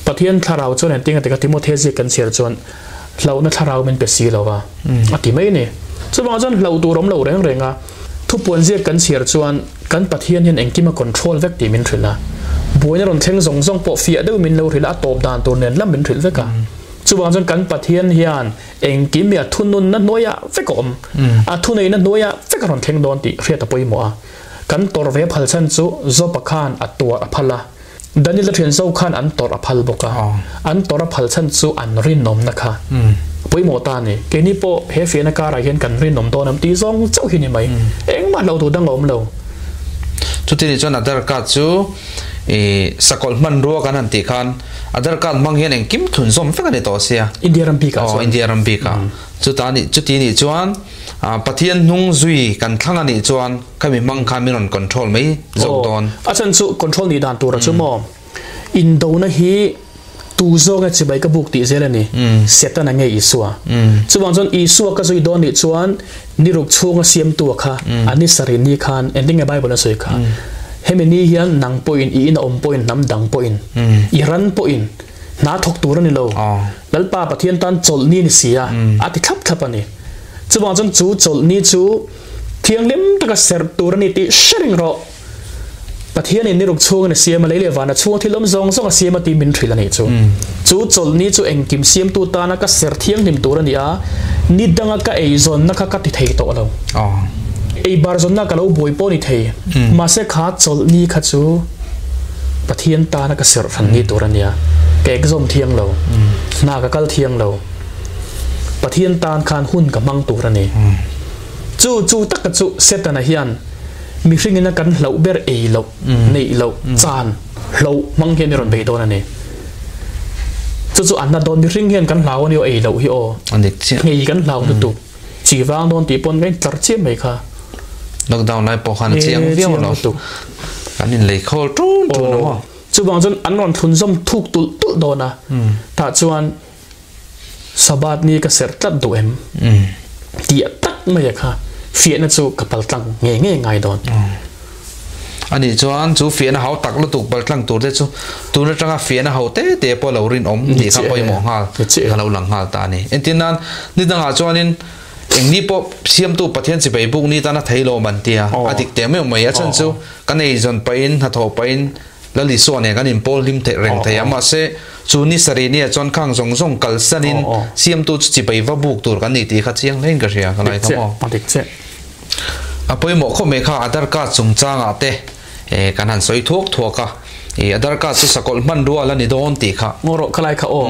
Pathian thlarau chuan engtin a ti kha Timothea ziak kan chhiar chuan hlauhna thlarau min pe si lo va, a ti mai a ni. Chuvangah chuan hlauh tur awm lo reng reng a, thupuan ziak kan chhiar chuan kan Pathian hian engkim a control vek tih min hrilh a. Buaina rawn thleng zawng zawng pawh fiah deuh min lo hrilh a, a tawp dan tur nen lam min hrilh vek a. Chuvang chuan kan Pathian hian engkim hi a thununna hnuaiah vek a awm, a thuneihna hnuaiah vek a rawn thleng dawn tih hriat a pawimawh a. Kan tawrh ve phal chhan chu Job-a khan a tuar a phal a. Daniel-a thian zo khan an tawrh a phal bawk a, an tawrh a phal chhan chu an rinawmna kha pawimawh ta a ni. Keini pawh he fiahna karah hian kan rinawm dawn am tih zawng chauh hi ni mai. Engmah hlauh duh dang a awm lo. Chuti nih chuan Aadhaar card chu ih sakawlh hmanrua kan han tih khan Aadhaar card hmang hian engkim thlunzawm vek a ni tawh sia. India ram bikah chuan. Aw India ram bikah. Chuta nih chuti nih chuan Pathian hnung zui kan thlang a nih chuan Khami hmang khan min rawn control mai zawk dawn. A chhan chu control nih dan tura chu maw indona hi tu zawk nge chibai ka buk tih zel a ni. Setana nge Isua. Chuvang chuan Isua ka zui dawn nih chuan niruk chhunga siamtu a kha a ni sarih ni khan engtin nge Bible a sawi kha. Hemi ni hian nang pawhin i in a awm pawhin hnam dang pawhin i ran pawhin hna thawk tur a ni lo. Lalpa Pathian tan chawlh ni a ni si a a ti thlap thlap a ni. Chuvang chuan chu chawlh ni chu Thianghlim taka serh tur a ni tih hre reng rawh. Pathianin ni ruk chhungin a siam a, lei leh vana chhunga thil awm zawng zawng a siam a tih min hrilh a nih chu. Chu chawlhni chu engkim siamtu tana ka serh thianghlim tur a ni a, ni danga ka eizawnna kha ka ti thei tawh lo. Ei bar zawnna ka lo buai pawh ni thei, mahse kha chawlhni kha chu Pathian tana ka serh hran ni tur a nia. Ka ekzawm thiang lo, hna ka kal thiang lo. Pathian tan khan hun ka hmang tur a ni. Chu chu taka chu Setana hian mihringin a kan hlauh ber ei loh, neih loh, chan, hloh hmang hian i rawn bei dawn a ni. Chu chu an na dawn mihring hian kan hlau a ni aw ei loh hi aw. Nghei kan hlau lutuk. Chi vang dawn tih pawn ka intlar chiam mai kha. Lockdown lai pawh khan a chiang viau lo. Kan inlei khawl tun tun a maw. Chuvang chuan an rawn thlunzawm thuk tulh tulh dawn a. Tah chuan Sabbath ni ka serh tlat duh em? Tih a tak mai a kha fiahna chu ka paltlang nge nge ngai dawn. Anih chuan chu fiahna hau tak lutuk paltlang tur te chu tun atanga fiahna ho te te pawh lo rinawm tih kha pawimawh nghal ka lo lang nghal ta a ni. Entir nan ni dangah chuanin eng ni pawh siamtu Pathian chibai buk ni tan a thei lo man tia a dik teh meuh mai a chhan chu kan eizawn pahin hnathawh pahin Lal Isua nen kan inpawl hlim theih reng thei a, mahse chu ni sarih nia chuan khang zawng zawng kalsanin siamtu chu chibai va buk tur kan ni tih kha chiang hlein ka hria, ka ngaithla maw? A pawimawh khawp mai kha Aadhaar card chungchangah te kan han sawi thuak thuak a, i Aadhaar card chu sakawlh hmanrua la ni dawn tih kha. Ngaw rawh khalai kha aw,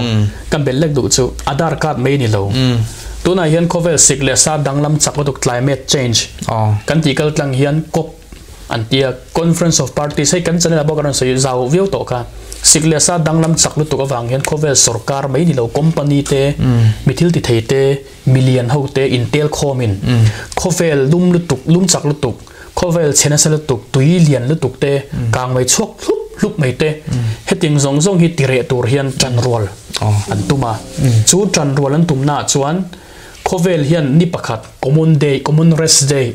ka bel lek duh chu Aadhaar card mai ni lo. Tunah hian khawvel sik leh sa danglam chak lutuk climate change kan tih kal tlang hian cop An ti a, Conference of Parties, hei kan channel ah pawh ka rawn sawi zau viau tawh kha. Sik leh sa danglam chak lutuk avang hian khawvel sorkar mai ni lo company te, mi thil ti thei te, milian ho te intel khawmin khawvel lum lutuk, lum chak lutuk, khawvel chhe nasa lutuk, tui lian lutuk te, kang mai chhuak hlup hlup mai te, hetiang zawng zawng hi ti reh tur hian tan rual an tum a. Chu tan rual an tumnaah chuan khawvel hian ni pakhat common day, common rest day,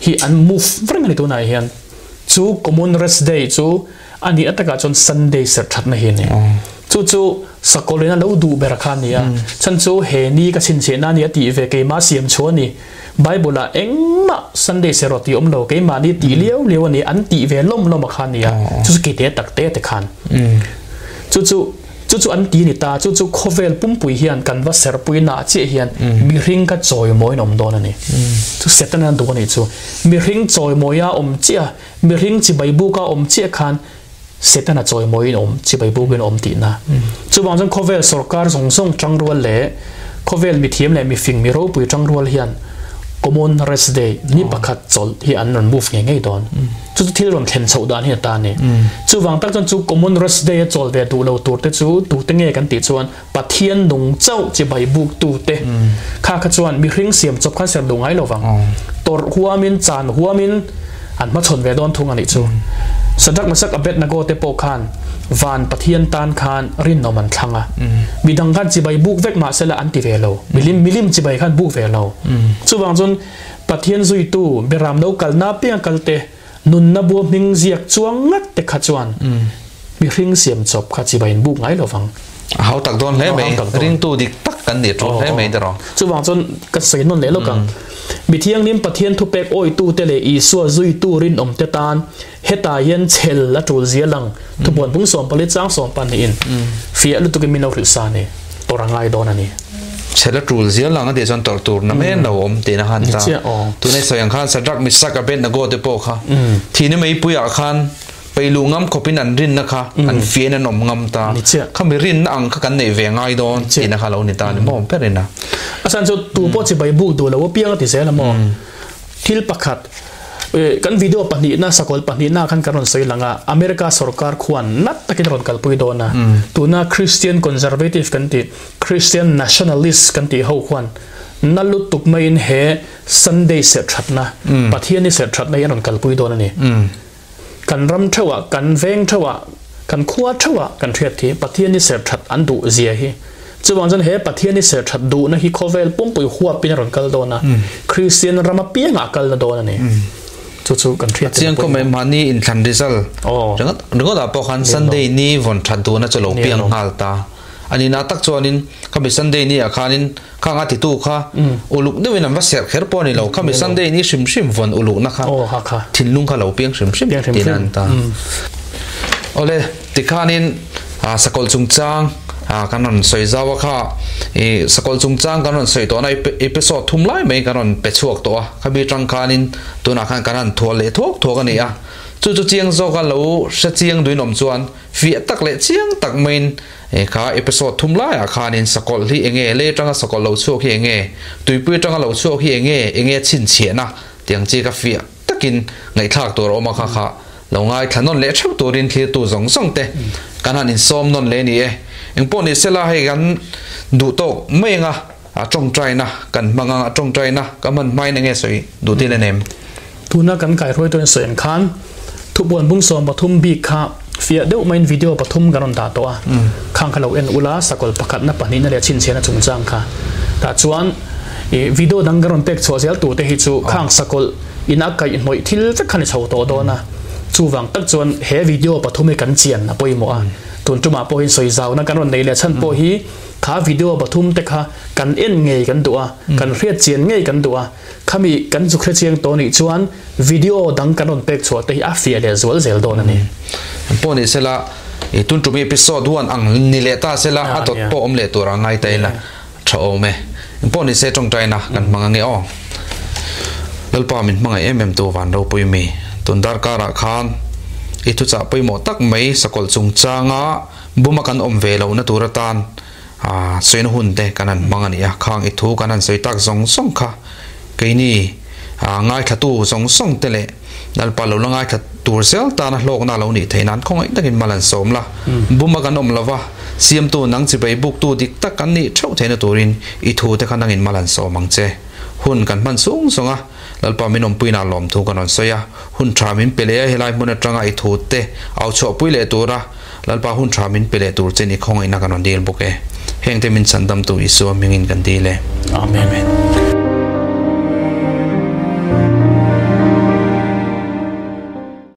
hi an move reng a ni tunah hian chu common rest day chu a nih atakah chuan Sunday serh thatna hi a ni. Chu chu sakawlin a lo duh ber kha a ni a, chhan chu he ni ka chhinchhiahna a ni a tih ve keimah siam chhuah a ni. Bible ah engmah Sunday serh rawh tih awm lo, keimah ni tih liau liau a ni, an tih ve lawm lawm a kha a ni a, chu chu keite tak te te khan. Chu chu Chu chu an ti ni ta, chu chu khawvel pumpui hian kan va serhpui naah chiah hian mihring kha chawimawiin awm dawn a ni. Chu Setana duh a nih chu. Mihring chawimawia awm chiah, mihring chibai buka awm chiah khan Setana chawimawiin awm, chibai bukin awm tihna. Chuvang chuan khawvel sawrkar zawng zawng tangrual leh khawvel mithiam leh mifing mi ropui tangrual hian Common Rest Day ni pakhat chawlh hi an rawn move ngei ngei dawn. Chu chu thil rawn thlen chhoh dan hi a ta a ni. Chuvang tak chuan chu Common Rest Day a chawl ve duh lo tur te chu tute nge kan tih chuan Pathian nung chauh chibai buk tu te kha kha chuan mihring siam chawp khan ser duh ngai lo vang. Tawrh huamin chan huamin an hmachhawn ve dawn thung a nih chu. Sadrach Mesak Abednego te pawh khan van Pathian tan khan rinawm an thlang a. Midang khan chibai buk vek mahse la an ti ve lo. Milim milim chibai khan buk ve lo. Chuvang chuan Pathian zuitu Beram lo kalna piang kalte nunna bua hming ziak chuang ngat te kha chuan mihring siam chawp kha chibai in buk ngai lo vang. A hau tak dawn hle mai, ringtu dik tak kan nih tul hle mai tiraw. Chuvang chuan ka sawi nawn leh lawk ang. Mi thianghlim Pathian thupek awitute leh Isua zuitu rinawmte tan hetah hian chhel a tul zia lang thupuan pung 14 chang 12 in fiah lutukin min lo hrilh sa a ni. Tawrh a ngai dawn a ni. Chhel a tul zia lang a tih chuan tawrh tur na men lo awm tihna khan ta. Tunai sawi ang khan Sadrach, Meshach, Abednego te pawh kha thihna meipuiah khan. Peilu ngam khawpin an rinna kha an fiahin an awm ngam ta. Khami rinna ang kha kan neih ve ngai dawn tihna kha lo ni ta a ni maw berin a. A chhan chu tu pawh chibai buk duh lo apiang a ti zel a maw? Thil pakhat, kan video pahnihna, sakawlh pahnihna ah khan kan rawn sawi lang a, America sorkar khuan nat takin a rawn kalpui dawn a. Tuna Christian Conservative kan tih, Christian Nationalist kan tih ho khuan na lutuk maiin he Sunday serh thatna, Pathian i serh thatna hi an rawn kalpui dawn a ni. Kan ram theuhah, kan veng theuhah, kan khua theuhah kan hriat hi Pathian i serh that an duh zia hi. Chuvang chuan he Pathian i serh that duhna hi khawvel pumpui huapin a rawn kal dawn a, Kristian ram apiangah a kalna dawn a ni. Chu chu kan hriat Chiang kawm em mahni inthlan result ringawtah pawh khan Sunday ni vawn that duhna chu lo piang nghal ta. A nihna tak chuanin khami Sunday ni ah khanin Khang a titu kha uluk deuhin an va serh kher pawh a ni lo. Khami Sunday ni hrim hrim vawn ulukna kha thinlung kha lo piang hrim hrim tiin an ta. Awle, tikhanin sakawlh chungchang kan rawn sawi zau a kha i sakawlh chungchang kan rawn sawi tawhna episode thum lai mai kan rawn pe chhuak tawh a. Khami atang khanin tunah khan kan han thual leh thuak thuak a ni a. Chu chu chiang zawka lo hre chiang duin awm chuan fiah tak leh chiang tak maiin He kha episode thum laiah khanin sakawlh hi enge, lei atanga sakawlh lo chhuak hi enge, tuipui atanga lo chhuak hi enge, enge chhinchhiahna tih ang chi ka fiah takin ngaihthlak tur a awm a kha kha lo ngaithla nawn leh theuh turin thlirtu zawng zawng te kan han insawm nawn leh ni e. Engpawh ni sela hei kan duh tawk mai anga a tawngtaina kan hmang anga tawngtaina ka hman hmain enge sawi duh tel en em? Tuna kan kaihruaituin sawi ang khan thupuan bungsawm pathum bik kha fiah deuh maiin video pathum kan rawn dah tawh a, khang kha lo en ula sakawlh pakhatna pahnihna leh chhinchhiahna chungchang kha. Tah chuan ih video dang kan rawn pek chhuah zel turte hi chu khang sakawlh in a kaihhnawih thil vek kha ni chho tawh dawn a, chuvang tak chuan he video pathum hi kan chian a pawimawh a, tun tumah pawhin sawi zauna kan rawn nei leh chhan pawh hi kha video pathum te kha kan en ngei kan duh a, kan hriat chian ngei kan duh a. Khami kan zuk hre chiang tawh nih chuan video dang kan rawn pek chhuah te hi a fiah leh zual zel dawn a ni. Pawh ni sela, i tun tum episode one ang ni leh ta sela a dawt pawh awm leh tur a ngai ta ila tha awm e. Pawh ni se tawngtaina kan hmang ange aw. Lalpa min hmangaih em em tu van ropui mi. Tun darkar ah khan i thuchah pawimawh tak mai sakawlh chungchanga buma kan awm ve lohna tur atan A sawina hun te kan han hmang a ni a, khang i thu kan han sawi tak zawng zawng kha keini ngaithlatu zawng zawng te leh Lalpa lo la ngaithla tur zel tana hlawkna a lo nih theih nan khawngaih takin mal an sawm la. Buma kan awm lova, siamtu nang chibai buktu dik tak kan nih theuh theihna turin i thu te kha nangin mal an sawm ang che. Hun kan hman chung zawng a, Lalpa min awmpuina lawmthu kan rawn sawi a, hun tha min pe leh a helai hmun atanga i thu te au chhuahpui leh tura Lalpa hun tha min pe leh tur che ni khawngaihna kan rawn dil bawk e. Hengte min chhandamtu Isua hmingin kan dil e. Amen.